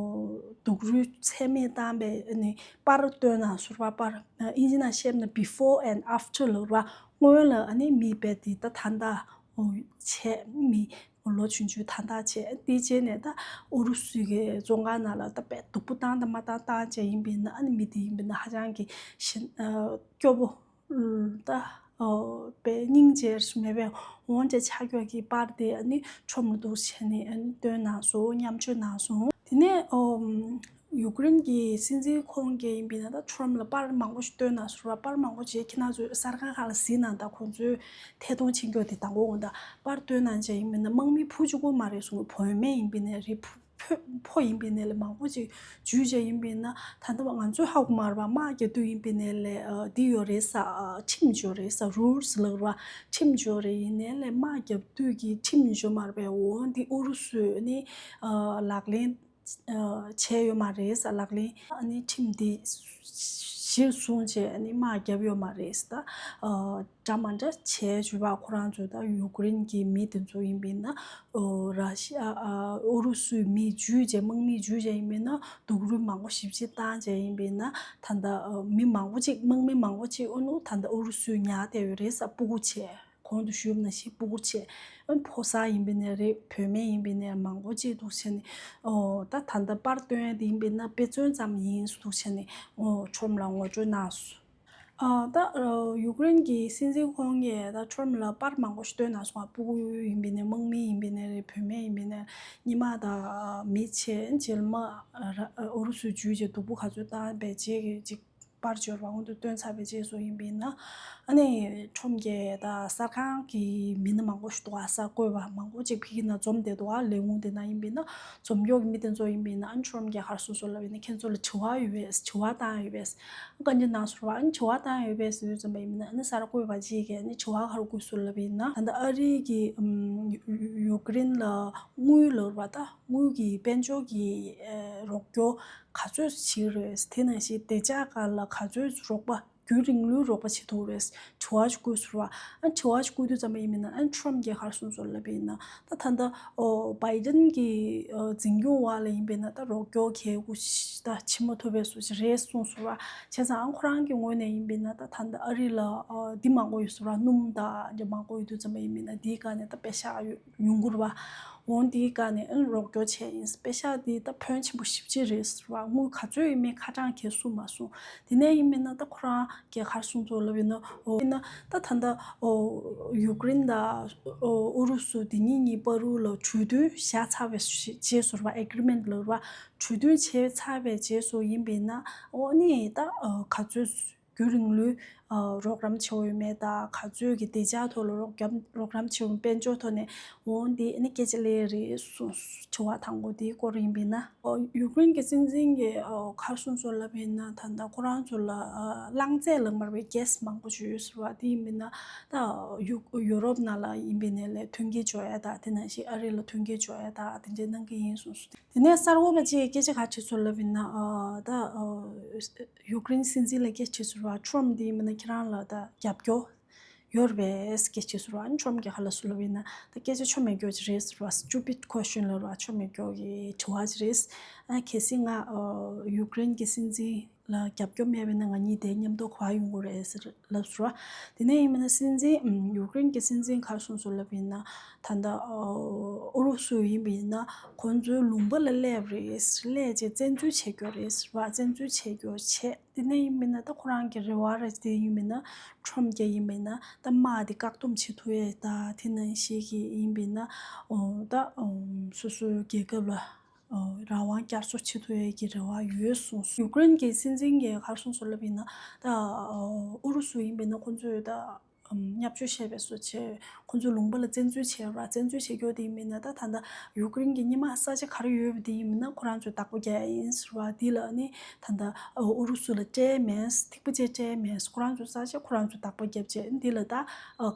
སྡུག་རུས་ཚད་མེད་བཏང་བའི་ཨ་ནི་པར་བཏོན་གནང་ཟེར་བ། པར་དབྱིན་ཇི་ནང་བཤད་ན་before and after ལབ་རེད་པ། སྔོན་ལ་ཨ་ནི་མི་དཔེ་དེ་ད་ད་ལྟ་བྱས་མི་ལོ་ཆུང་ཆུང་ད་ལྟ་བྱས་དེ་བྱས་ནས་ད་ཨུ་རུ་སུ་གི་བཙོན་ཁང་ནང་ལ་ད་དཔེ་སྡུག་པོ་བཏང་དང་མ་བཏང་བཏང་བྱས་ཡིན་པས་ན་ཨ་ནི་མི་དེ་ཡིན་པས་ན་ཧ་ཅང་གི་ཞེ་སྐྱོ་པོ་ད་དཔེ་སྙིང་རྗེ་མེད་པའི་འོང་འདྲ་ཆགས་ཀྱོག་གི་པར་དེ་ཨ་ནི་ཁྲོམ་ལ་འདུག་བྱས་ནས་ཨ་ནི་བཏོན་གནང་སོང་། མཉམ་སྤྱོད་གནང་སོང་། དེ་ནས་ཨོ། ཡུཀ་རེན་གྱི་སྲིད་འཛིན་ཁོང་གིས་ཡིན་པས་ན་ད་ཁྲོམ་ལ་པར་མང་པོ་ཞིག་བཏོན་གནང་ཟེར་བ། པར་མང་པོ་ཅིག་ཁྱེད་རང་ཚོས་གསར་ཁང་ཁག་ལ་གཟིགས་ན་ད་ཁོང་ཚོས་ཐད་གཏོང་བྱེད་མཁན་དེ་དང་པོ་འོང་། ད་པར་བཏོན་གནང་བྱས་ཡིན་པས་ན་དམག་མི་ཕྲུ་གུ་གཅིག་པོ་མ་རེད་གསུངས། བུད་མེད་ཡིན་པས་ན་རེད། ཕྲུ་ཕྲུ་ཕྲུ་ཡིན་པས་ན་ལས་མང་པོ་ཅིག་འཇུས་བྱས་ཡིན་པས་ན་ད་ལྟ་ང་ཚོས་ཧ་གོ་མ་རེད་པ། དམག་རྒྱག་དུས་ཡིན་པས་ན་ལས་འདི་ཡོད་རེད་ས། ཁྲིམས་ཡོད་རེད་ས། རུལ་སི་ལབ་རེད་པ། ཁྲིམས་ཡོད་རེད། ཡིན་ནའི་ལས་དམག་རྒྱག་དུས་ཀྱི་ཁྲིམས་ཡོད་མ་རེད་པས། འོ་འདི་ཨུ་རུ་སུས་ནི་ལག་ལེན་བྱས་ཡོད་མ་རེད་ས། ལག་ལེན་ཨ་ནི་ཁྲིམས་འདི་གཞིར་བཟུང་བྱས་ཨ་ནི་དམག་བརྒྱབ་ཡོད་མ་རེད་ས། ད་འདྲ་མ་འདྲ་བྱས་བྱུས་པ། ཁོ་རང་ཚོ་ད་ཡུཀ་རེན་གྱི་མི་དེ་ཚོ་ཡིན་པས་ན་ར་ཤི་ཨ་ཨུ་རུ་སུའི་མི་འཇུས་བྱས་དམག་མི་འཇུས་བྱས་ཡིན་པས་ན་སྡུག་རུས་མང་པོ་ཞེ་པོ་ཅིག་བཏང་བྱས་ཡིན་པས་ན་ད་ལྟ་མི་མང་པོ་ཅིག་དམག་མི་མང་པོ་ཅིག་ཨ་ནི་ད་ལྟ་ཨུ་རུ་སུས་ཉར་བསྡད་ཡོད་རེད་ས། སྤུ་གུ་བྱས། གོང་དུ་ཞུས་པ་ནང་བཞིན་སྤུ་གུ་བྱས། ཨ་ཕོ་གསར་ཡིན་པས་ནས་རེད། བུད་མེད་ཡིན་པས་ནས་མང་པོ་ཅིག་འདུག་བྱས་ནས་ཨོ་ད་ད་ལྟ་པར་བཏོན་ཡ་དེ་ཡིན་པས་ན་དཔེ་མཚོན་ཙམ་ཡིན་འདུག་བྱས་ནས་ཨོ་ཁྲོམ་ལ་ངོ་སྤྲོད་གནང་སོང་། ཨ་ད་ཡུཀ་རེན་གྱི་སྲིད་འཛིན་ཁོང་གིས་ད་ཁྲོམ་ལ་པར་མང་པོ་ཞིག་བཏོན་གནང་སོང་། སྤུ་གུ་ཡིན་པས་ནས་དམག་མི་ཡིན་པས་ནས་རེད། བུད་མེད་ཡིན་པས་ནས་ཉི་མ་དང་མི་བྱས་རྗེས་མ་ཨུ་རུ་སུས་འཇུས་བྱས་སྡུག་པོ་ག་ཚོད་བཏང་བས་རྗེས་ཀྱི་ཅིག་པར་འབྱོར་བ་འོ་འདི་བཏོན་ཚར་བའི་རྗེས་སུ་ཡིན་པས་ན། ཨ་ནི་ཁྲོམ་གྱི་ད་གསར་ཁང་གི་མི་སྣ་མང་པོ་ཞིག་འདུག་ག་གསར་འགོད་པ་མང་པོ་ཅིག་ཕ་གི་ནང་འཛོམས་བསྡད་འདུག་ག་ལས་ཁུངས་དེ་ནང་ཡིན་པས་ན། འཛོམས་ཀྱོག་གི་མི་དེ་ཚོ་ཡིན་པས་ན། ཨ་ནི་ཁྲོམ་གྱིས་ག་རེ་གསུངས་སོང་ལབ་ཡིན་ན། ཁྱེད་ཚོ་ལ་དྲི་བ་ཡོད་པས། དྲི་བ་བཏང་ཡོད་པས། བཀའ་འདྲི་གནང་སོང་བ། ཨ་ནི་དྲི་བ་བཏང་ཡོད་པས་ཟེར་དུས་ཙམ་པ་ཡིན་པས་ན། ཨ་ནི་གསར་འགོད་པ་ཅིག་གིས་ཨ་ནི་དྲི་བ་ག་རེ་བཀོད་སོང་ལབ་ཡིན་ན། ད་ལྟ་ཨ་རི་གིས་ཨམ་ཡུ་ཡུ་ཀེ་རེན་ལ་དངུལ་ལབ་པ། ད་དངུལ་གྱི་དཔལ་འབྱོར་གྱི་ཨ་རོགས་སྐྱོར་ག་ཚོད་བྱེད་ཀྱི་རེད། དེ་ནང་བཞིན་བདེ་འཇགས་སྒང་ལ་ག་ཚོད་རོགས་པ། རྒྱུན་རིང་ལོའི་རོགས་པ་བྱེད་ཐུབ་རེད། དྲི་བ་ཞིག་བཀོད་སོང་བ། ཨ་དྲི་བ་ཞིག་བཀོད་དུས་ཙམ་པ་ཡིན་པས་ན། ཨ་ཁྲོམ་གྱིས་ག་རེ་གསུངས་སོང་ལབ་པ་ཡིན་ན། ད་ད་ལྟ་ཨོ་བྷའི་ཌེན་གྱི་ཨ་འཛིན་སྐྱོང་འོག་ལ་ཡིན་པས་ན། ད་རོགས་སྐྱོར་གལ་དགུ་ཞིག་ད་བྱེད་མ་ཐུབ་པའི་བཟོ་ཅིག་རེད་གསུངས་སོང་བ། བྱས་ཙང་ཨ་ཁོ་རང་གི་ངོས་ནས་ཡིན་པས་ན། ད་ད་ལྟ་ཨ་རི་ལ་ཨ་འདི་མང་པོ་ཡོད་སོང་བ། སྣུམ་དང་འདི་མང་པོ་ཡོད་དུས་ཙམ་པ་ཡིན་པས་ན། འདིའི་སྒང་ནས་ད་པེ་ཤག་ཡོད། ཡོང་གི་རེད་པ། འོ་འདིའི་སྒང་ནས་ཨ་རོགས་སྐྱོར་བྱས་ཡིན། པེ་ཤག་འདི་ད་ཕོན་ཆེན་པོ་ཞེ་པོ་ཅིག་རེད་ཟེར་བ། དངུལ་ག་ཚོད་ཡིན་མིན་ཁ་གྲངས་གང་ཡང་གསུངས་མ་སོང་། དེ་ནས་ཡིན་མིན་ན་ད་ཁོ་རང་གིས་ག་རེ་གསུངས་འདུག་ལབ་ཡིན་ན། འོ་ཡིན་ན་ད་ད་ལྟ་འོ་ཡུཀ་རེན་དང་འོ་ཨུ་རུ་སུ་འདི་གཉིས་གཉིས་བར་དུ་ལ་གྲོས་མཐུན་བཞག་ཚར་བའི་རྗེས་སུ་རེད་པ། ཨེ་གྷི་རི་མེན་ཊི་ལབ་རེད་པ། གྲོས་མཐུན་བྱས་ཚར་བའི་རྗེས་སུ་ཡིན་པས་ན། འོ་ནི་ད་ག་ཚོད་རྒྱུན་རིང་ལོའི་རོགས་རམ་བྱེད་འོས་མེད་དང་། ག་ཚོད་ཀྱི་བདེ་འཇགས་ཐོག་ལ་རོགས་རམ་རོགས་རམ་བྱེད་འོས། དཔལ་འབྱོར་ཐོག་ནས། འོ་འདི་ཨ་ནི་སྐད་ཆ་སླེབས་རེད་གསུངས། དྲི་བ་དང་པོ་འདིའི་སྐོར་ཡིན་པས་ན། ཨོ་ཡུཀ་རེན་གྱི་སྲིད་འཛིན་གྱིས་ཨོ་ག་རེ་གསུངས་སོང་ལབ་པ་ཡིན་ན། ད་ལྟ་ཁོ་རང་ཚོ་ལ་ཨ་རླངས་རྫས་ལ་མར་བའི་གྷེ་སི་མང་པོ་ཞིག་ཡོད་ཟེར་བ། དེ་ཡིན་པས་ན་ད་ཡུ་ཡུ་རོབ་ནང་ལ་ཡིན་པའི་ནས་ལས་ཐོན་སྐྱེད་འཇོག་ཡ་དང་། དེ་ནང་བཞིན་ཨ་རི་ལ་ཐོན་སྐྱེད་འཇོག་ཡ་དང་དེ་འདྲའི་གནང་གི་ཡིན་གསུངས་སོང་། དེ་ནས་གསར་འགོད་པ་ཅིག་གིས་སྐད་ཆ་ག་རེ་དྲིས་སོང་ལབ་ཡིན་ན། ཨ་ད་ཨ་ཡུཀ་རེན་སྲིད་འཛིན་ལ་སྐད་ཆ་དྲིས་སོང་བ། ཁྲོམ་འདི་ཡིན་པས་ན་ཁྱེད་རང་ལ་ད་རྒྱབ་སྐྱོར་ཡོད་རེད་པས་སྐད་ཆ་དྲིས་སོང་བ། ཨ་ནི་ཁྲོམ་གྱིས་ག་རེ་ལབ་སོང་ལབ་ཡིན་ན། ད་སྐད་ཆ་ཆོ་མེད་སྐྱོ་ཅིག་རེད་ཟེར་བ། སི་ཊུ་པིཌ་ཁོ་ཤན་ལབ་ར། ཆོ་མེད་སྐྱོ་གི་དྲི་བ་ཅིག་རེད། ཨ་གལ་སྲིད་ང་ཨ་ཡུཀ་རེན་གྱི་སྲིད་འཛིན་ལ་རྒྱབ་སྐྱོར་མེད་པ་ཡིན་ན་ང་གཉིས་དེ་མཉམ་དུ་ག་པར་ཡོང་གི་རེད་ཟེར་ལབ་སོང་བ། དེ་ནས་ཡིན་པས་ན་སྲིད་འཛིན་ཨམ་ཡུཀ་རེན་གྱི་སྲིད་འཛིན་ག་རེ་གསུངས་སོང་ལབ་ཡིན་ན། ད་ལྟ་ཨ་ཨུ་རུ་སུ་ཡིན་པ་ཡིན་ན་ཁོང་ཚོའི་ལུང་པ་ལ་སླེབས་རེད། སླེབས་རྗེས་བཙན་འཛུལ་བྱེད་རྒྱུ་རེད་ཟེར་བ། བཙན་འཛུལ་བྱེད་རྒྱུ་བྱས། དེ་ནས་ཡིན་པས་ན་ད་ཁོ་རང་གི་རེ་བ་རེད། དེ་ཡིན་པས་ན་ཁྲོམ་གྱིས་ཡིན་པས་ན་ད་དམག་དེ་བཀག་སྡོམ་བྱེད་ཐུབ་ཡས་དང་། དེ་ནང་བཞིན་གྱི་ཡིན་པས་ན་ཨོ་ད་ཨོ་སོ་སོའི་རྒྱལ་ཁབ་ལ་ཨོ་རང་དབང་བསྐྱར་གསོ་བྱེད་ཐུབ་ཡས་ཀྱི་རེ་བ་ཡོད་གསུངས་སོང་། ཡུཀ་རེན་གྱི་སྲིད་འཛིན་གྱིས་ག་རེ་གསུངས་སོང་ལབ་ཡིན་ན། ད་ཨོ་ཨུ་རུ་སུ་ཡིན་པས་ན་ཁོང་ཚོས་ད་ཨམ་བརྙས་བཅོས་བྱས་པའི་བཟོ་བྱས། ཁོང་ཚོའི་ལུང་པ་ལ་བཙན་འཛུལ་བྱས་པ། བཙན་འཛུལ་བྱེད་རྒྱུ་དེ་ཡིན་པས་ན། ད་ད་ལྟ་ཡུཀ་རེན་གྱི་སྔོན་མ་ས་ཆ་ག་རེ་ཡོད་པ་དེ་ཡིན་པས་ན་ཁོ་རང་ཚོས་བདག་པོ་རྒྱག་ཡ་ཡིན་ཟེར་བ། དེ་ལ་ནི་ད་ལྟ་ཨུ་རུ་སུ་ལ་སྤྲད་མེད། ཐིགས་པ་ཅིག་སྤྲད་མེད། ཁོ་རང་ཚོའི་ས་ཆ་ཁོ་རང་ཚོས་བདག་པོ་བརྒྱབ་བྱས། འདི་ལ་ད་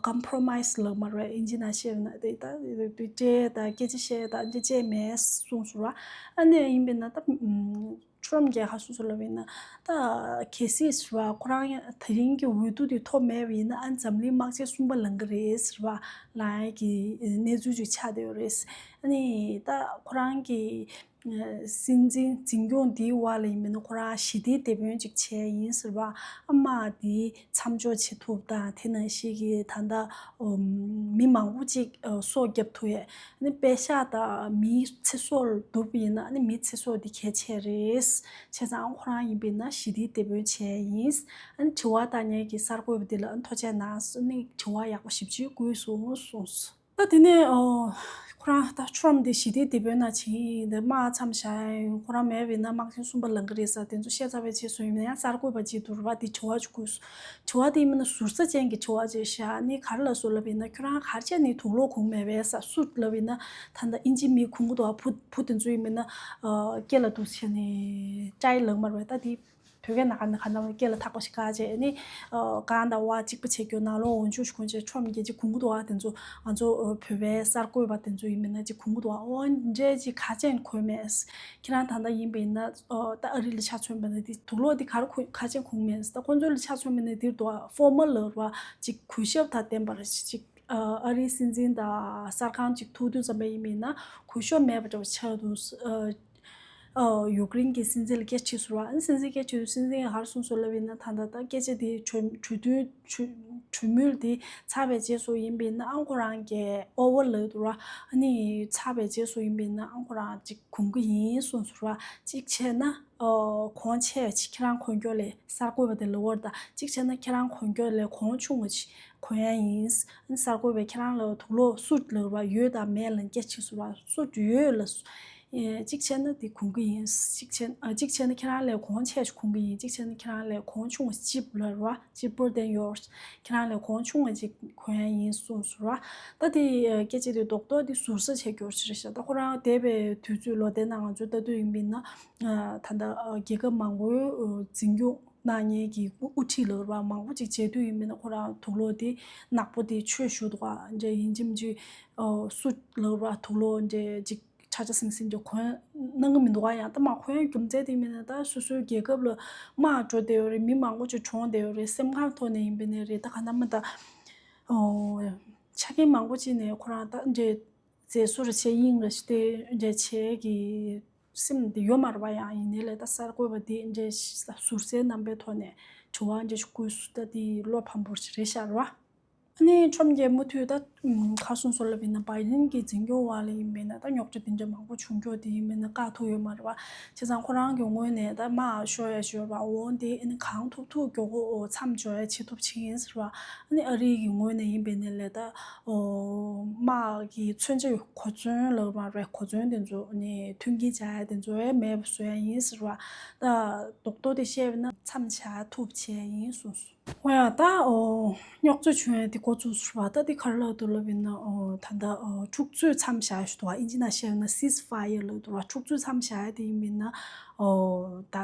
ཀམ་པོ་རོ་མའི་སི་ལབ་མ་རེད། ཨིན་ཇི་ནང་བཤད་ན་དེ་ད་སྤྲད་ད་སྐད་ཆ་བཤད་ད་འདི་བྱས་མེད་གསུངས་སོང་བ། ཨ་ནི་ཡིན་པས་ན་ད་ཁྲོམ་གྱིས་ག་རེ་གསུངས་སོང་ལབ་ཡིན་ན། ད་གལ་སྲིད་ཟེར་བ་ཁོ་རང་ཡང་དེ་རིང་གི་འོས་བསྡུ་དེ་ཐོབ་མེད་པ་ཡིན་ན། ཨ་འཛམ་གླིང་དམག་ཆེན་གསུམ་པ་ལངས་ཀྱི་རེད་ཟེར་བ་ལབ་ཡ་གི་གནས་ཚུལ་ཅིག་ཆགས་བསྡད་ཡོད་རེད། ཨ་ནི་ད་ཁོ་རང་གི་སྲིད་འཛིན་འཛིན་སྐྱོང་འདིའི་འོག་ལ་ཡིན་པས་ན་ཁོ་རང་ཞི་བདེའི་དེད་དཔོན་ཅིག་བྱས་ཡིན་ཟེར་བ། ཨ་དམག་འདི་མཚམས་འཇོག་བྱེད་ཐུབ་དང་། དེ་ནང་བཞིན་གྱི་ད་ལྟ་ཨོ་མི་མང་པོ་ཅིག་ཨ་སྲོག་བསྐྱབས་ཐུབ་ཡས། ཨ་ནི་པེ་ཤག་དང་མིའི་ཚེ་སྲོག་བསྡུར་བ་ཡིན་ན། ཨ་ནི་མིའི་ཚེ་སྲོག་འདི་གལ་ཆེ་རེད། བྱས་ཙང་ཁོ་རང་ཡིན་པས་ན་ཞི་བདེའི་དེད་དཔོན་བྱས་ཡིན། ཨ་ནི་དྲི་བ་བཏང་མཁན་གྱི་གསར་འགོད་པ་འདི་ལ་ཨ་ནི་ཐུགས་རྗེ་གནང་། ཨ་ནི་དྲི་བ་ཡག་པོ་ཞེ་པོ་ཅིག་བཀོད་སོང་གསུངས། ད་དེ་ནས་ཨོ་ཁོ་རང་ད་ཁྲོམ་འདི་ཞི་བདེའི་དེད་དཔོན་ནང་ཕྱིན་ཡིན། དེ་དམག་མཚམས་བཞག་ཡིན། ཁོ་རང་མེད་པ་ཡིན་ན་དམག་ཆེན་གསུམ་པ་ལངས་ཀྱི་རེད་ཟེར། དེ་ཚོ་བཤད་ཚར་བའི་རྗེས་སུ་ཡིན་ན་ཡང་གསར་འགོད་པ་ཅིག་འདུག་རེད་པ། དེ་དྲི་བ་ཅིག་བཀོད་སོང་། དྲི་བ་དེ་ཡིན་ན་ཟུར་ཟ་ཅན་གྱི་དྲི་བ་ཅིག་བཞག་ནི་ག་རེ་ལབ་སོང་ལབ་ཡིན་ན། ཁྱོད་རང་ག་རེ་བྱས་ནས་དུག་ལོག་གོན་མེད་པས་ཟེར། སུཊ་ལབ་ཡིན་ན་ད་ལྟ་ཨིན་ཇི་མི་གོན་གྱི་འདུག་བ། བུ་བུ་དེ་ཚོ་ཡིན་པས་ན་ཨ་སྐེ་ལ་འདུག་བྱས་ནས་ཊའི་ལབ་མ་རེད་པ། ད་དེ་བོད་སྐད་ནང་ག་ནས་ག་ན་སྐེ་ལ་ཐག་པ་ཞིག་བཀག་བྱས་ནི་ཨ་གང་དང་བ་གཅིག་པ་བྱེད་རྒྱུ། ནང་ལོགས་འོག་འཇུག་ཞིག་གོན་བྱས། ཁྲོམ་གྱི་ཅིག་གོན་གྱི་འདུག་བ། དེ་ཚོ་ང་ཚོ་ཨ་བོད་པའི་གསར་འགོད་པ་དེ་ཚོ་ཡིན་པས་ན་ཅིག་གོན་གྱི་འདུག་བ། འོ་འདྲས་ཅིག་ག་ཅན་གོན་མེད། ཁྱེད་རང་ད་ལྟ་ཡིན་པས་ན་ཨ་ད་ཨ་རི་ལ་ཆ་མཚོན་པ་ན་དེ་དུག་ལོག་དེ་ག་རེ་གོན་ག་ཅན་གོན་མེད། ད་ཁོང་ཚོ་ལ་ཆ་མཚོན་པ་ན་དེ་འདུག་བ། ཕོར་མལ་ལབ་ར་ཅིག་གུས་ཞབས་དང་ལྡན་པ་རེད། ཅིག་ཨ་ཨ་རིའི་སྲིད་འཛིན་དང་གསར་ཁང་ཅིག་ཐུག་དུས་ཙམ་པ་ཡིན་པས་ན་གུས་ཞབས་མེད་པ་འདྲ་བ་ཆགས་འདུག་ཨ་ཨ་ཡུཀ་རེན་གྱི་སྲིད་འཛིན་ལ་སྐད་ཆ་དྲིས་སོང་བ། ཨ་ནི་སྲིད་འཛིན་སྐད་ཆ་དྲིས་དུས་སྲིད་འཛིན་གྱིས་ག་རེ་གསུངས་སོང་ལབ་ཡིན་ན། ད་ལྟ་ད་སྐད་ཆ་དེ་གྲོས་གྲོས་མཐུན་གྲོས་གྲོས་མོལ་དེ་ཚར་བའི་རྗེས་སུ་ཡིན་པས་ན་ཨང་ཁོ་རང་གི་ཨོ་ཝར་ལབ་འདུག་ར། ཨ་ནི་ཚར་བའི་རྗེས་སུ་ཡིན་པས་ན་ཨང་ཁོ་རང་ཅིག་གོན་གྱི་ཡིན་གསུངས་སོང་ར། གཅིག་བྱས་ན་ཨོ་གོང་ཆེ་བ་ཅིག་ཁྱེད་རང་གོན་རྒྱུ་ལས། གསར་འགོད་པ་དེ་ལབ་པ་རེད། ད་གཅིག་བྱས་ན་ཁྱེད་རང་གོན་རྒྱུ་ལས་གོང་ཆུང་བ་ཅིག་གོན་ཡ་ཡིན། ཨ་ནི་གསར་འགོད་པས་ཁྱེད་རང་ལ་དུག་ལོག་སུཊ་ལབ་ར་ཡོད་དང་མེད་ལ་སྐད་ཆ་དྲིས་སོང་ར། སུཊ་ཡོད་ལབ་སོང་། ཨེ་གཅིག་བྱས་ན་དེ་གོན་གྱི་ཡིན། གཅིག་བྱས་ཨ་གཅིག་བྱས་ན་ཁྱེད་རང་ལས་གོང་ཆེ་ཞིག་གོན་གྱི་ཡིན། གཅིག་བྱས་ན་ཁྱེད་རང་ལས་གོང་ཆུང་བ་cheap ལབ་རེད་བ། Cheaper than yours. ཁྱེད་རང་ལས་གོང་ཆུང་བ་ཅིག་གོན་ཡ་ཡིན་གསུངས་སོང་ར། ད་དེ་སྐད་ཆ་དེ་རྡོག་རྡོག་དེ་ཟུར་ཟ་བྱེད་རྒྱུ་ཞིག་རེད་ཤག་ད་ཁོ་རང་འདས་པའི་དུས་ཚོད་ལོ་དེ་ནང་ང་ཚོས་ལྟ་དུས་ཡིན་པས་ན། ད་ལྟ་རྒྱལ་ཁབ་མང་པོའི་འཛིན་སྐྱོང་གནང་མཁན་གྱི་དབུ་ཁྲིད་ལབ་ར་མང་པོ་ཅིག་བྱེད་དུས་ཡིན་པས་ན། ཁོ་རང་དུག་ལོག་དེ་ནག་པོ་དེ་ཆོས་ཞུ་འདུག་ག་འདྲ་ཡིན་གཅིག་མིན་གཅིག་སུ་ལབ་ར་དུག་ལོག་འདྲ་ཅིག་ཁྲ་ཁྲ་ཟིང་ཟིང་ཅིག་གོན་གནང་གི་མི་འདུག་ག་ཡང་ད་མ་གོན་རྒྱུ་མཚན་དེ་མིན་ན། ད་སོ་སོའི་རྒྱལ་ཁབ་ལ་དམག་འགྲོ་བསྡད་ཡོད་རེད། མི་མང་པོ་ཅིག་གྲོངས་བསྡད་ཡོད་རེད། སེམས་ཁམས་ཐོག་ནས་ཡིན་པས་ན་རེད། ད་ག་ན་མ་ད་ཨོ་ཆ་རྐྱེན་མང་པོ་ཅིག་ནས་ཁོ་རང་ད་འདྲེ་མཛེས་བཟོ་ར་བྱས་དབྱིངས་ར་ཞིག་དེ་འདྲ་བྱས་ཀྱི་སེམས་དེ་ཡོད་མ་རེད་པ། ཡང་ཡིན་ནའི་ལས་ད་གསར་འགོད་པ་དེ་འདྲ་ཟུར་ཟའི་རྣམ་པའི་ཐོག་ནས་དྲི་བ་འདྲ་ཞིག་བསྐུར་སོང་། ད་དེ་བློ་ཕམ་པོ་ཞིག་རེད་ཤག་རེད་པ། ཨ་ནི་ཁྲོམ་རྒྱལ་མུ་མཐུད་ད་ཁ་སོང་སོ་ལབ་ཡིན་ན། བྷའི་ཌེན་གྱི་འཛིན་སྐྱོང་བ་ལ་ཡིན་པས་ན་ད་རྙོག་དྲ་དེ་འདྲ་མང་པོ་བྱུང་རྒྱུ་དེ་ཡིན་པས་ན་བཀག་ཐུབ་ཡོད་མ་རེད་པ། བྱས་ཙང་ཁོ་རང་གི་ངོས་ནས་ད་དམག་ཤོར་ཡ་ཤོར་བ་འོང་དེ་ཨ་ནི་གང་ཐུབ་ཐུབ་མགྱོགས་པོ་མཚམས་འཇོག་ཡ་བྱེད་ཐུབ་ཕྱིན་ཟེར་བ། ཨ་ནི་ཨ་རི་གི་ངོས་ནས་ཡིན་པས་ན་ལས་ད་དམག་གི་མཚོན་ཆ་གོ་མཚོན་ལབ་མ་རེད། གོ་མཚོན་དེ་ཚོ་ཨ་ནི་མཐུན་རྐྱེན་སྦྱར་ཡ་དེ་ཚོ་ཡ་མེད་པ་བཟོ་ཡ་ཡིན་ཟེར་བ། ད་རྡོག་རྡོག་དེ་བཤད་པ་ན་མཚམས་བཞག་ཐུབ་བྱས་ཡིན་གསུངས་སོང་། འོ་ཡ་ད་ཨོ་རྙོག་རྩོད་བྱུང་ཡ་དེ་འགོ་བཙུགས་སོང་བ། ད་དེ་ག་རེ་ལབ་འདུག་ལབ་ཡིན་ན། ཨོ་ད་ལྟ་ཨོ་འཁྲུག་རྩོད་མཚམས་བཞག་ཞུ་དོ། ཨིན་ཇི་ནང་བཤད་ན་སིས་ཕ་ཡར་ལབ་འདུག་བ། འཁྲུག་རྩོད་མཚམས་བཞག་ཡ་དེ་ཡིན་མིན་ན། ཨོ་ད་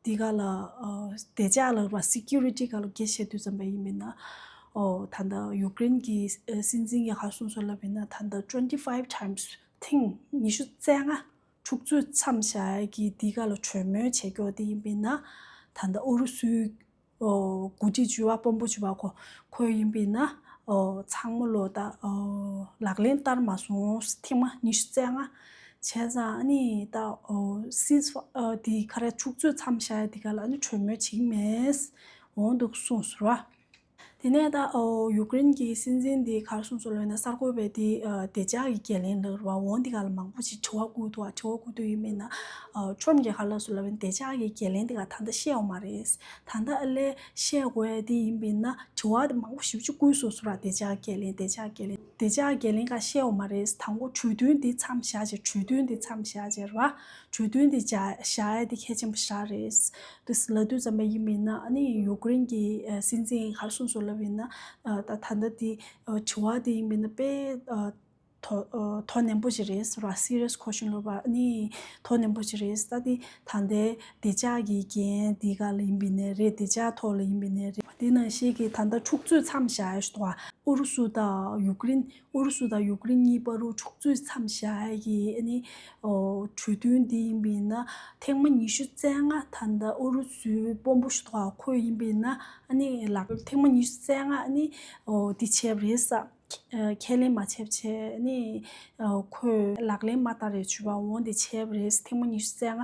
དེ་ག་ལ་ཨོ་བདེ་འཇགས་ལ་བ་སི་ཀུ་རི་ཊི་ག་ལ་སྐད་བཤད་དུས་ཙམ་པ་ཡིན་མིན་ན། ཨོ་ད་ལྟ་ཡུཀ་རེན་གྱི་སྲིད་འཛིན་གྱི་ག་གསུངས་སོང་ལབ་ཡིན་ན། ད་ལྟ་twenty five times ཐེངས་ཉི་ཤུ་རྩ་ལྔ་འཁྲུག་རྩོད་མཚམས་བཞག་ཡ་གི་དེ་ག་ལ་གྲོས་མོལ་བྱེད་རྒྱུ་དེ་ཡིན་མིན་ན། ད་ལྟ་ཨུ་རུ་སུའི་ཨོ་འགོ་ཁྲིད་ཇུས་པ་དཔོན་པོ་ཇུས་པ་ཁོ་ཁོ་ཡིན་པས་ན། ཨོ་ཚང་མ་ལོ་ད་ཨོ་ལག་ལེན་བསྟར་མ་སོང་། ཐེངས་མ་ཉི་ཤུ་རྩ་ལྔ་བྱས་ཙང་ཨ་ནི་ད་ཨོ་སིས་ཨོ་དེ་ག་རེ་འཁྲུག་རྩོད་མཚམས་བཞག་ཡ་དེ་ག་ལ་ཨ་ནི་གྲོས་མོལ་བྱེད་ཀྱི་མེད་འོང་འདུག་གསུངས་སོང་ར། དེ་ནས་ད་ཨོ་ཡུཀ་རེན་གྱི་སྲིད་འཛིན་དེ་ག་རེ་གསུངས་སོང་ལབ་ན། གསར་འགོད་པས་དེ་ཨ་བདེ་འཇགས་ཀྱི་འགན་ལེན་ལབ་ར་འོང་དེ་ག་ལ་མང་པོ་ཞིག་དྲི་བ་བསྐུར་འདུག་བ། དྲི་བ་བསྐུར་དུས་ཡིན་མིན་ན། ཨ་ཁྲོམ་གྱིས་ག་རེ་ལབ་སོང་ལབ་ན། བདེ་འཇགས་ཀྱི་འགན་ལེན་དེ་ག་ད་ལྟ་བཤད་ཡོད་མ་རེད། ད་ལྟ་ཨ་ལས་བཤད་དགོས་ཡ་དེ་ཡིན་པས་ན་དྲི་བ་དེ་མང་པོ་ཞེ་པོ་ཅིག་བསྐུར་སོང་ཟེར་བ། བདེ་འཇགས་འགན་ལེན་བདེ་འཇགས་འགན་ལེན་བདེ་འཇགས་འགན་ལེན་ག་བཤད་ཡོད་མ་རེད། དང་པོ་གྲོས་མཐུན་དེ་མཚམས་བཞག་བྱས། གྲོས་མཐུན་དེ་མཚམས་བཞག་བྱས་རེད་བ། གྲོས་མཐུན་དེ་བཞག་བཞག་ཡ་དེ་གལ་ཆེན་པོ་ཞེ་དྲག་རེད། དེ་ལབ་དུས་ཙམ་པ་ཡིན་པས་ན་ཨ་ནི་ཡུཀ་རེན་གྱི་ཨ་སྲིད་འཛིན་ག་རེ་གསུངས་སོང་ལབ་ཡིན་ན། ཨ་ད་ད་ལྟ་དེ་ཨ་དྲི་བ་དེ་ཡིན་པས་ན་དཔེ་ཨ་དོ་ཨ་དོ་ནན་པོ་ཞིག་རེད་ཟེར་བ། སི་རི་ཡས་ཁོ་ཤན་ལབ་པ་ཨ་ནི་དོ་ནན་པོ་ཞིག་རེད། ད་དེ་ད་ལྟའི་བདེ་འཇགས་ཀྱི་འགན་འདི་ག་ལ་ཡིན་པས་ནའི་རེད། བདེ་འཇགས་ཐོག་ལ་ཡིན་པས་ནའི་རེད། དེ་ནང་བཞིན་གྱི་ད་ལྟ་འཁྲུག་རྩོད་མཚམས་བཞག་ཡ་ཞིག་འདུག་ག་ཨུ་རུ་སུ་དང་ཡུཀ་རེན། ཨུ་རུ་སུ་དང་ཡུཀ་རེན་གཉིས་བར་དུ་འཁྲུག་རྩོད་མཚམས་བཞག་ཡ་གི་ཨ་ནི་ཨོ་གྲོས་མཐུན་འདི་ཡིན་པས་ན་ཐེངས་མ་ཉི་ཤུ་རྩ་ལྔ་ད་ལྟ་ཨུ་རུ་སུའི་དཔོན་པོ་ཞིག་འདུག་ག་ཁོས་ཡིན་པས་ན་ཨ་ནི་ལག་ཐེངས་མ་ཉི་ཤུ་རྩ་ལྔ་ཨ་ནི་ཨོ་འདི་བྱས་པ་རེད་ས། ཨ་ཁས་ལེན་མ་བྱས་པ་བྱས། ཨ་ནི་ཨ་ཁོས་ལག་ལེན་མ་བསྟར་བའི་ཇུས་པ་འོང་འདི་བྱས་པ་རེད། ཐེངས་མ་ཉི་ཤུ་རྩ་ལྔ།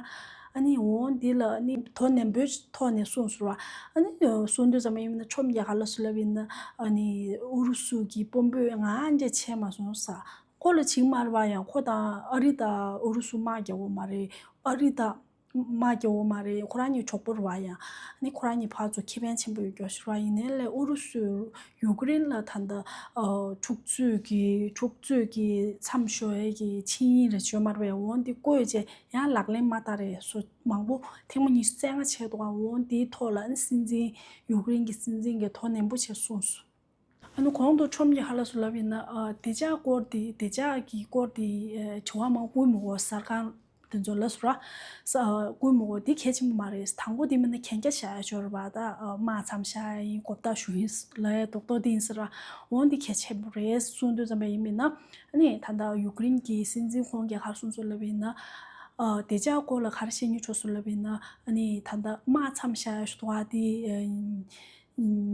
ཨ་ནི་འོང་འདི་ལ་ཨ་ནི་དོ་ནན་པོའི་ཐོག་ནས་གསུངས་སོང་བ། ཨ་ནི་གསུང་དུས་ཙམ་པ་ཡིན་ན་ཁྲོམ་རྒྱག་ག་ལ་སུ་ལབ་ཡིན་ན། ཨ་ནི་ཨུ་རུ་སུ་གི་དཔོན་པོས་ང་འདྲ་བྱས་མ་སོང་ས། ཁོ་ལ་བྱིང་མ་རེད་པ། ཡང་ཁོ་དང་ཨ་རི་དང་ཨུ་རུ་སུ་དམག་རྒྱག་གོ་མ་རེད། ཨ་རི་དང་དམག་རྒྱག་གོ་མ་རེད། ཁོ་རང་གཉིས་གྲོགས་པོ་རེད་པ། ཡང་ཨ་ནི་ཁོ་རང་གཉིས་ཕར་ཚུར་ཁེ་ཕན་ཆེན་པོ་ཡོད་རྒྱུ་ཞིག་རེད་པ། ཡིན་ནའི་ལས་ཨུ་རུ་སུས་ཡུཀ་རེན་ལ་ད་ལྟ་ཨ་འཁྲུག་རྩོད་ཀྱི་འཁྲུག་རྩོད་ཀྱི་མཚམས་ཞོག་ཡས་ཀྱི་ཆིངས་ཡིག་རེ་བྱོས་མ་རེད་པས། འོང་འདི་བཀོད་བྱས་ཡང་ལག་ལེན་མ་བསྟར་རེད་སོ། མང་པོ་ཐེངས་མ་ཉི་ཤུ་རྩ་ལྔ་བྱས་འདུག་ག་འོང་འདིའི་ཐོག་ལ་ཨ་ནི་སྲིད་འཛིན་ཡུཀ་རེན་གྱི་སྲིད་འཛིན་གྱིས་དོ་ནན་པོ་བྱས་གསུངས་སོང་། ཨ་ནི་གོང་དུ་ཁྲོམ་གྱིས་ག་ལ་སུ་ལབ་ཡིན་ན། ཨ་བདེ་འཇགས་སྐོར་དེ་བདེ་འཇགས་ཀྱི་སྐོར་དེ་ཨ་དྲི་བ་མང་པོ་བསྐུར་མི་དགོས། གསར་ཁང་དེ་ཚོ་ལ་སུ་ར་ས་ཨ་བསྐུར་མི་དགོས། དེ་གལ་ཆེན་པོ་མ་རེད། དང་པོ་དེ་མིན་ན་གན་རྒྱ་བཞག་ཡ་ཞོར་བ་ད་ཨ་དམག་མཚམས་བཞག་ཡ་ཡིན། གོ་བརྡ་ཞུ་ཡིན་ལབ་ཡ་རྡོག་རྡོག་དེ་ཡིན་ཟེར་ར། འོང་དེ་གལ་ཆེན་པོ་རེད་གསུང་དུས་ཙམ་པ་ཡིན་མིན་ན། ཨ་ནི་ད་ལྟ་ཡུཀ་རེན་གྱི་སྲིད་འཛིན་ཁོང་གིས་ག་རེ་གསུངས་སོང་ལབ་ཡིན་ན། ཨ་བདེ་འཇགས་སྐོར་ལ་ག་རེ་བཤད་སྙིང་བྲོ་སོང་ལབ་ཡིན་ན། ཨ་ནི་ད་ལྟ་དམག་མཚམས་བཞག་ཡ་ཞུ་དོ་བ་དེ་ཨ།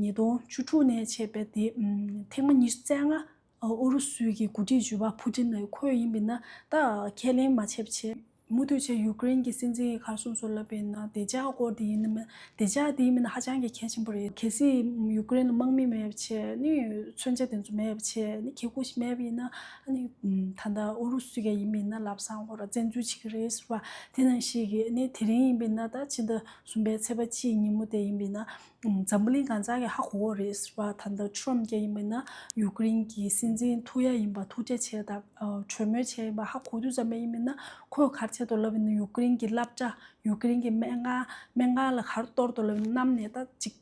ཉིས་སྟོང་བཅུ་དྲུག་ནས་བྱས་པའི་དེ་ཨམ་ཐེངས་མ་ཉི་ཤུ་རྩ་ལྔ་ཨ་ཨུ་རུ་སུའི་གི་འགོ་ཁྲིད་ཇུས་པ་ཕུ་ཏིན་ལ་ཁོས་ཡིན་པས་ན་ད་ཁས་ལེན་མ་བྱས་པ་བྱས། མུ་མཐུད་བྱས་ཡུཀ་རེན་གྱི་སྲིད་འཛིན་གྱིས་ག་རེ་གསུངས་སོང་ལབ་པ་ཡིན་ན། བདེ་འཇགས་སྐོར་དེ་ཡིན་ན་མིན། བདེ་འཇགས་དེ་ཡིན་མིན་ན་ཧ་ཅང་གི་གལ་ཆེན་པོ་རེད། གལ་སྲིད་ཡུཀ་རེན་ལ་དམག་མི་མེད་པ་བྱས་ནི་མཚོན་ཆ་དེ་ཚོ་མེད་པ་བྱས་ནི་ཁེ་ཁུ་ཞིག་མེད་པ་ཡིན་ན། ཨ་ནི་ད་ལྟ་ཨུ་རུ་སུ་ག་ཡིན་པས་ན་ལབ་སང་ཁོ་ར་བཙན་འཛུལ་བྱེད་ཀྱི་རེད་ཟེར་བ། དེ་ནང་བཞིན་གྱི་ནི་དེ་རིང་ཡིན་པས་ན་ད་ཕྱི་ཟླ་གསུམ་པའི་ཚེས་པ་གཅིག་ཉིན་མོ་དེ་ཡིན་པས་ན། འཛམ་བུ་གླིང་གང་ཟག་གིས་ཧ་གོ་གི་རེད་ཟེར་བ། ད་ལྟ་ཁྲོམ་རྒྱག་ཡིན་པ་ཡིན་ན་ཡུཀ་རེན་གྱི་སྲིད་འཛིན་ཐུག་ཡ་ཡིན་པ། ཐུག་འཕྲད་བྱས་དང་གྲོས་མོལ་བྱས་ཡིན་པ་ཧ་གོ་དུས་ཙམ་པ་ཡིན་པ་ཡིན་ན། ཁོས་ག་རེ་བྱས་འདུག་ལབ་ཡིན་ན། ཡུཀ་རེན་གྱི་སློབ་གྲྭ། ཡུཀ་རེན་གྱི་སྨན་ཁང་། སྨན་ཁང་ལ་ག་རེ་གཏོར་འདུག་ལབ་ཡིན་ན། གནམ་ནས་ད་ཅིག་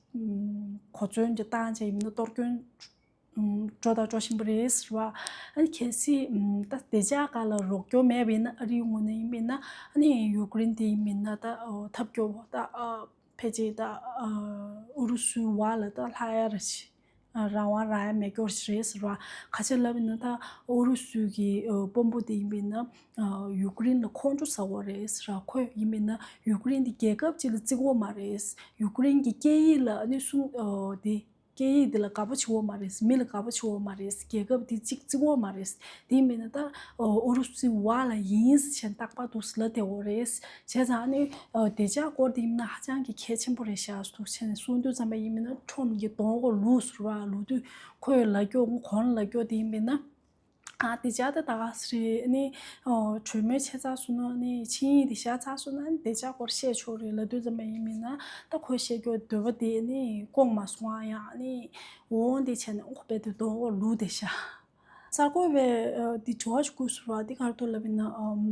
གོ་མཚོན་ཅིག་བཏང་བྱས་ཡིན་ན་གཏོར་སྐྱོན་འགྲོ་དང་འགྲོ་བཞིན་པ་རེད་ཟེར་བ། ཨ་ནི་གལ་སྲིད་ད་བདེ་འཇགས་སྒང་ལ་རོགས་སྐྱོར་མེད་པ་ཡིན་ན། ཨ་རིའི་ངོས་ནས་ཡིན་པ་ཡིན་ན། ཨ་ནི་ཡུཀ་རེན་དེ་ཡིན་པ་ཡིན་ན་ད་འཐབ་སྐྱོ་བོ་ད། ཕལ་ཆེར་ད་ཨུ་རུ་སུའི་བར་ལ་ད་ལྷག་ཡ་ར་ཞིག་རང་དབང་རག་ཡ་མེད་སྐྱོར་ཞིག་རེད་ཟེར་བ། ག་ཅི་ལབ་ཡིན་ན་ད་ཨུ་རུ་སུ་གི་དཔོན་པོ་དེ་ཡིན་པ་ཡིན་ན་ཡུཀ་རེན་ལ་ཁོང་ཁྲོ་ཟ་བ་རེད་ཟེར་བ། ཁོས་ཡིན་པ་ཡིན་ན་ཡུཀ་རེན་དེ་རྒྱལ་ཁབ་ཅིག་ལ་བརྩི་གི་ཡོད་མ་རེད། ཡུཀ་རེན་གྱི་སྐད་ཡིག་ལ་ཨ་ནི་སྲུང་དེ། སྐད་ཡིག་འདི་ལ་དགའ་པོ་བྱེད་ཀྱི་ཡོད་མ་རེད། མི་ལ་དགའ་པོ་བྱེད་ཀྱི་ཡོད་མ་རེད། རྒྱལ་ཁབ་འདི་གཅིག་བརྩི་གི་ཡོད་མ་རེད། དེ་མིན་ན་ད་ཨུ་རུ་སུའི་བར་ལ་ཡིན་ཟེར་བྱས་རྟག་པར་འདུག་ལབ་བསྡད་ཡོད་རེད། བྱས་ཙང་ཨ་ནི་བདེ་འཇགས་སྐོར་དེ་ཡིན་ན་ཧ་ཅང་གི་གལ་ཆེན་པོ་རེད་ཤག་འདུག་བྱས་ནས་གསུང་དུས་ཙམ་པ་ཡིན་པ་ཡིན་ན། ཁྲོམ་གྱི་གདོང་ཁོ་ལུག་ཟེར་བ་ལུག་དུས། ཁོས་ལབ་རྒྱུ་གོང་ལ་ལབ་རྒྱུ་དེ་ཡིན་པ་ཡིན་ན། ཨ་དེ་ཅག་ད་ད་ག་ཟེ་རེད། ཨ་ནི་ཨོ་གྲོས་མོལ་བྱས་ཚར་སོང་ན་ཨ་ནི་ཆིངས་ཡིག་དེ་བཞག་ཚར་སོང་ན་ཨ་ནི་བདེ་འཇགས་སྐོར་བཤད་ཆོག་རེད་ལབ་དུས་ཙམ་པ་ཡིན་པ་ཡིན་ན། ད་ཁོས་བཤད་རྒྱུ་འདོད་པ་དེ་ཨ་ནི་སྐོང་མ་སོང་ཨ། ཡང་ཨ་ནི་འོང་དེ་བྱས་ནས་ཁོ་རྦད་དེ་གདོང་ཁོ་ལུག་བསྡད་ཤག་གསར་འགོད་པས་ཨ་འདི་དྲི་བ་ཞིག་བསྐུར་སོང་བ། འདི་ག་རེ་འདུག་ལབ་ཡིན་ན། ཨམ་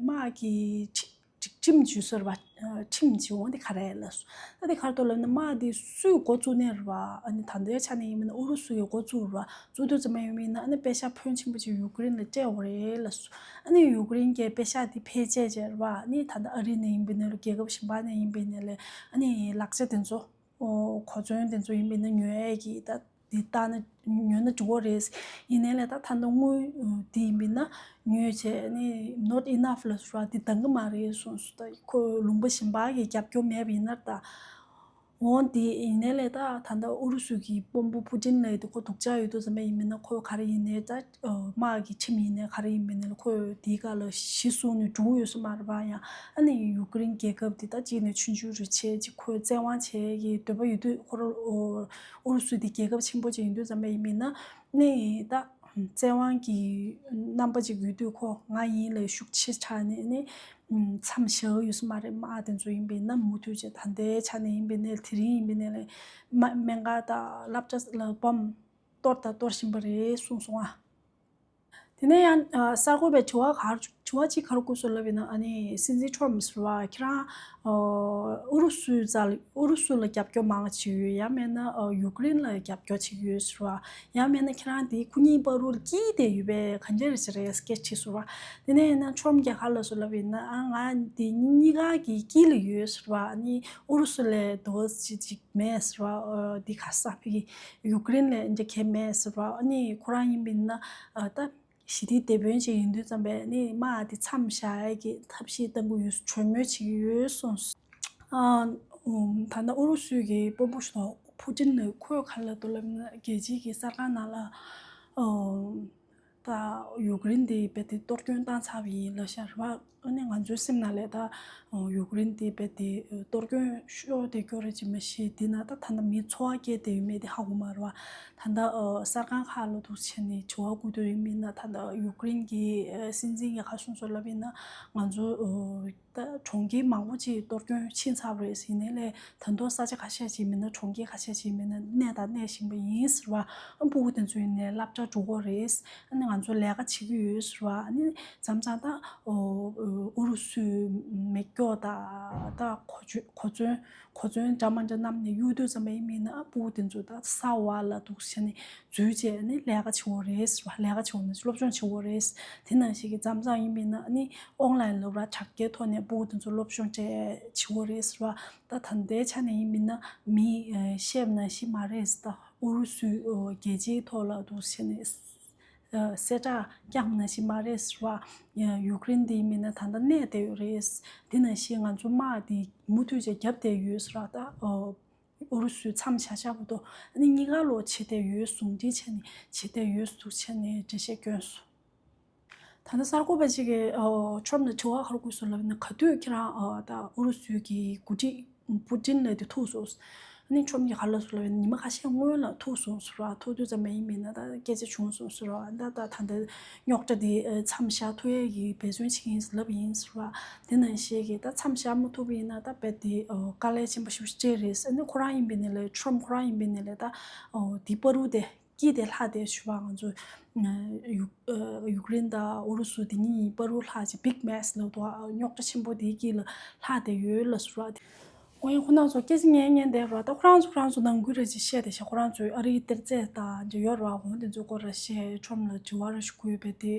དམག་གི་ཁྲི་སྒྲིག་ཁྲིམས་ཞུ་ཟེར་བ། ཨ་ཁྲིམས་ཀྱི་འོང་དེ་ག་རེ་ལབ་སོང་། ད་དེ་ག་རེ་འདུག་ལབ་ན། དམག་དེ་སུས་འགོ་བཙུགས་ནའི་རེད་བ། ཨ་ནི་ད་ལྟའི་ཆ་ནས་ཡིན་པ་ན་ཨུ་རུ་སུ་གིས་འགོ་བཙུགས་རེད་བ། བཙུགས་དུས་ཙམ་པ་ཡིན་པ་ཡིན་ན་ཨ་ནི་པེ་ཤག་ཕོན་ཆེན་པོ་ཅིག་ཡུཀ་རེན་ལ་སྤྲད་ཡོད་རེད་ལབ་སོང་། ཨ་ནི་ཡུཀ་རེན་གྱིས་པེ་ཤག་དེ་ཕལ་ཆེར་བྱས་རེད་བ། ཨ་ནི་ད་ལྟ་ཨ་རི་ནས་ཡིན་པ་ཡིན་ན་རེད། རྒྱལ་ཁབ་གཞན་པ་ནས་ཡིན་པ་ཡིན་ན་རེད། ཨ་ནི་ལག་ཆ་དེ་ཚོ། ཨོ་གོ་མཚོན་དེ་ཚོ་ཡིན་པ་ཡིན་ན་ཉོ་ཡས་ཀྱི་ད་འདི་ལྟ་ན་ཉོས་ན་འགྲིག་གི་རེད། ཡིན་ནའི་ལས་ད་ད་ལྟ་དངུལ་འདི་ཡིན་པ་ཡིན་ན་ཉོས་བྱས་ནས་not enough ལབ་སོང་བ། འདི་འདང་གི་མ་རེད་གསུངས་སོང་། ད་ཁོ་ལུང་པ་གཞན་པ་གི་རྒྱབ་སྐྱོར་མེད་པ་ཡིན་ན་ད། འོང་དེ་ཡིན་ནའི་ལས་ད་ད་ལྟ་ཨུ་རུ་སུ་གི་དཔོན་པོ་པུ་ཏིན་ལབ་དེ་ཁོ་སྡུག་ཅག་ཡོད་དུས་ཙམ་པ་ཡིན་པ་ཡིན་ན། ཁོ་ག་རེ་ཡིན་ནའི་ད་དམག་གི་ཁྲིམས་ཡིན་ནའི་ག་རེ་ཡིན་པ་ཡིན་ནའི་ཁོས་དེའི་སྒང་ལ་གཞི་བཟུང་ནས་འགྲོ་གི་ཡོད་ས་མ་རེད་པ། ཡང་ཨ་ནི་ཡུཀ་རེན་རྒྱལ་ཁབ་དེ་ད་གཅིག་ནས་ཆུང་ཆུང་རུ་བྱས། ཅིག་ཁོས་བཙན་དབང་བྱེད་ཀྱི་འདོད་པ་ཡོད་དུས། ཁོ་རང་ཨུ་རུ་སུ་དེ་རྒྱལ་ཁབ་ཆེན་པོ་ཅིག་ཡིན་དུས་ཙམ་པ་ཡིན་པ་ཡིན་ན། ནི་ད་བཙན་དབང་གི་རྣམ་པ་ཅིག་ཡོད་དུས། ཁོ་ང་ཡིན་ལབ་ཤུགས་ཆེ་དྲགས་ནས་ནི་མཚམས་བཞག་ཡོད་ས་མ་རེད། དམག་དེ་ཚོ་ཡིན་པ་ཡིན་ན་མུ་མཐུད་བྱས། ད་ལྟའི་ཆ་ནས་ཡིན་པ་ཡིན་ནའི་དེ་རིང་ཡིན་པ་ཡིན་ནའི་ལས་སྨན་ཁང་དང་སློབ་གྲྭ་ལ་བོམ་གཏོར་དང་གཏོར་བཞིན་པ་རེད་གསུངས་སོང་ཨ། དེ་ནས་ཡང་ཨ་གསར་འགོད་པས་དྲི་བ་ག་རེ། དྲི་བ་གཅིག་ག་རེ་བསྐུར་སོང་ལབ་ཡིན་ན། ཨ་ནི་སྲིད་འཛིན་ཁྲོམ་ཟེར་བ་ཁྱེད་རང་ཨ་ཨུ་རུ་སུའི་རྩ་ལ་ཨུ་རུ་སུ་ལ་རྒྱབ་སྐྱོར་མང་ཆེ་ཡོད། ཡང་མིན་ན་ཨ་ཡུཀ་རེན་ལ་རྒྱབ་སྐྱོར་བྱེད་ཀྱི་ཡོད་ཟེར་བ། ཡང་མིན་ན་ཁྱེད་རང་དེ་ཁོ་གཉིས་བར་དུ་དཀྱིལ་དེ་ཡོད་པས་གང་འདྲ་ཞིག་རེད་སྐད་ཆ་དྲིས་སོང་བ། དེ་ནས་ཡིན་ན་ཁྲོམ་གྱིས་ག་རེ་ལབ་སོང་ལབ་ཡིན་ན། ཨ་ང་དེ་གཉིས་ཀ་གི་དཀྱིལ་ལ་ཡོད་ཟེར་བ། ཨ་ནི་ཨུ་རུ་སུ་ལས་དོ་ཅི་ཅིག་མེད་ཟེར་བ། ཨ་འདི་ག་ས་ཕི་གི་ཡུཀ་རེན་ལས་འདི་གས་མེད་ཟེར་བ། ཨ་ནི་ཁོ་རང་ཡིན་པ་ཡིན་ན་ཨ་ད་ཞི་བདེའི་དེད་དཔོན་ཅིག་ཡིན་དུས་ཙམ་པས་ནི་དམག་དེ་མཚམས་བཞག་ཡས་ཀྱི་ཐབས་ཤེས་གཏང་གི་ཡོད། གྲོས་མོལ་བྱེད་ཀྱི་ཡོད་གསུངས། ཨ་ད་ལྟ་ཨུ་རུ་སུ་གི་དཔོན་པོ་ཞིག་དང་ཕུ་ཏིན་ནས་ཁོས་ག་རེ་ལབ་འདུག་ལབ་ན། རྒྱལ་སྤྱིའི་གི་གསར་ཁང་ནང་ལ་ཨ། ད་ཡུཀ་རེན་དེ་རྦད་དེ་གཏོར་སྐྱོན་བཏང་ཚར་བ་ཡིན་ལབ་ཤག་རེད་བ། ཨ་ནི་ང་ཚོའི་སེམས་ནང་ལ་ད་ཡུཀ་རེན་དེ་རྦད་དེ་གཏོར་སྐྱོན་ཤོར་བསྡད་ཡོད་རེད་ཅེས་མ་ཤེས། དེ་ན་ད་ད་ལྟ་མི་འཚོ་བ་སྐྱེལ་བསྡད་ཡོད་མེད་དེ་ཧ་གོ་མ་རེད་བ། ད་ལྟ་གསར་ཁང་ཁག་ལ་འདུག་བྱས་ནས་དྲི་བ་བསྐུར་དུས་ཡིན་པ་ཡིན་ན། ད་ལྟ་ཡུཀ་རེན་གྱི་སྲིད་འཛིན་གྱིས་ག་རེ་གསུངས་སོང་ལབ་ཡིན་ན། ང་ཚོ་ད་གྲོང་ཁྱེར་མང་པོ་ཅིག་གཏོར་སྐྱོན་ཕྱིན་ཚར་བ་རེད། ཡིན་ནའི་ལས་ད་དུང་ས་ཆ་ཁ་ཤས་ཅིག་མིན་ན་གྲོང་ཁྱེར་ཁ་ཤས་ཅིག་མིན་ན་གནས་དང་གནས་བཞིན་པ་ཡིན་ཟེར་བ། ཨ་སྤུ་གུ་དེ་ཚོ་ཡིན་ནའི་སློབ་གྲྭ་འགྲོ་གི་རེད། ཨ་ནི་ང་ཚོ་ལས་ཀ་བྱེད་ཀྱི་ཡོད་ཟེར་བ། ཨ་ནི་མཚམས་མཚམས་ད་ཨོ་ཨུ་རུ་སུའི་མེ་སྒྱོགས་དང་ད་གོ་མཚོན་གོ་མཚོན་གོ་མཚོན་འདྲ་མ་འདྲ་བསྣམས་ནས་གཡུག་དུས་ཙམ་པ་ཡིན་པ་ཡིན་ན། ཨ་སྤུ་གུ་དེ་ཚོ་ད་ས་འོག་ལ་འདུག་བྱས་ནས་འཛུལ་བྱས་ནས་ལས་ཀ་བྱེད་དགོས་རེད་ཟེར་བ། ལས་ཀ་བྱེད་དགོས་ན་སློབ་སྦྱོང་བྱེད་དགོས་རེད། དེ་ནང་བཞིན་གྱི་མཚམས་མཚམས་ཡིན་པ་ཡིན་ན་ཨ་ནི་ཨོན་ལན་ལབ་ར་དྲ་རྒྱའི་ཐོག་ནས་སྤུ་གུ་དེ་ཚོ་སློབ་སྦྱོང་སྤྲད་བྱེད་དགོས་རེད་ཟེར་བ། ད་ད་ལྟའི་ཆ་ནས་ཡིན་པ་ཡིན་ན་མི་ཨ་བཤད་པ་ནང་བཞིན་མ་རེད་ཟེར། ད་ཨུ་རུ་སུའི་ཨོ་རྒྱལ་སྤྱིའི་ཐོག་ལ་འདུག་བྱས་ནས་ཨ་གསལ་བསྒྲགས་བསྐྱངས་པ་ནང་བཞིན་མ་རེད་ཟེར་བ། ཡ་ཡུཀ་རེན་དེ་ཡིན་པ་ཡིན་ན་ད་ལྟ་གནས་བསྡད་ཡོད་རེད། དེ་ནང་བཞིན་ང་ཚོ་དམག་དེ་མུ་མཐུད་བྱས་བརྒྱབ་བསྡད་ཡོད་ཟེར་བ། ད་ཨོ་ཨུ་རུ་སུའི་མཚམས་བཞག་བཞག་པ་དང་ཨ་ནི་གཉིས་ཀ་ལོག་བྱེད་བསྡད་ཡོད། ཟུང་འབྲེལ་བྱས་ནས་བྱེད་བསྡད་ཡོད་འདུག་བྱས་ནས་འགྲེལ་བཤད་བསྐྱོན་སོང་། ད་ལྟ་གསར་འགོད་པ་ཅིག་གིས་ཨོ་ཁྲོམ་ལ་དྲི་བ་ག་རེ་བསྐུར་སོང་ལབ་ན། ག་དུས་ཁྱེད་རང་ཨོ་ད་ཨུ་རུ་སུའི་གི་འགོ་ཁྲིད་པུ་ཏིན་ལབ་དེ་ཐུག་སོང་། ཨ་ནི་ཁྲོམ་གྱི་ག་ལ་སུ་ལ་ཉི་མ་ཁ་ཤས་སྔོན་ལ་ཐུག་སོང་ཟེར་བ། ཐུག་དུས་ཙམ་པ་ཡིན་མིན་ན་ད་སྐད་ཆ་བྱུང་སོང་ཟེར་བ། ད་ད་ད་ལྟ་རྙོག་དྲ་འདི་མཚམས་བཞག་ཐུབ་ཡས་ཀྱི་འབད་བརྩོན་བྱེད་ཀྱི་ཡིན་ལབ་ཡིན་ཟེར་བ། དེ་ནང་བཞིན་གྱི་ད་མཚམས་བཞག་མ་ཐུབ་པ་ཡིན་ན་ད་རྦད་དེ་དཀའ་ལས་ཆེན་པོ་ཞེ་པོ་ཅིག་སྤྲད་རེད། ཨ་ནི་ཁོ་རང་ཡིན་པའི་ནས་ལས་ཁྲོམ་ཁོ་རང་ཡིན་པའི་ནས་ལས་ད་འདི་བར་དུ་དེ། དཀྱིལ་དེ་ལྷག་དེ་ཞུ་བ། ང་ཚོ་ཡུ་ཡུཀ་རེན་དང་ཨུ་རུ་སུ་དེ་གཉིས་བར་དུ་ལྷག་ཅིག་big mess ལབ་འདུག་རྙོག་དྲ་ཆེན་པོ་དེའི་དཀྱིལ་ལ་ལྷག་དེ་ཡོད་ལ་ཟེར་བ། དེ་ཁོ་ཡང་ཁོ་རང་ཚོ་སྐད་ཆ་ཉན་ཉན་བསྡད་ར། ད་ཁོ་རང་ཚོ་ཁོ་རང་ཚོ་ནང་ཁུལ་ར་ཅིག་བཤད་དེ་ཤག་ཁོ་རང་ཚོའི་ཨ་རིའི་གཏེར་རྫས་དང་འབྲེལ་ཡོད་ར། འོ་དེ་ཚོ་སྐོར་ར་བཤད། ཁྲོམ་ལ་དྲི་བ་ར་ཞིག་དགོས་པས་དེ།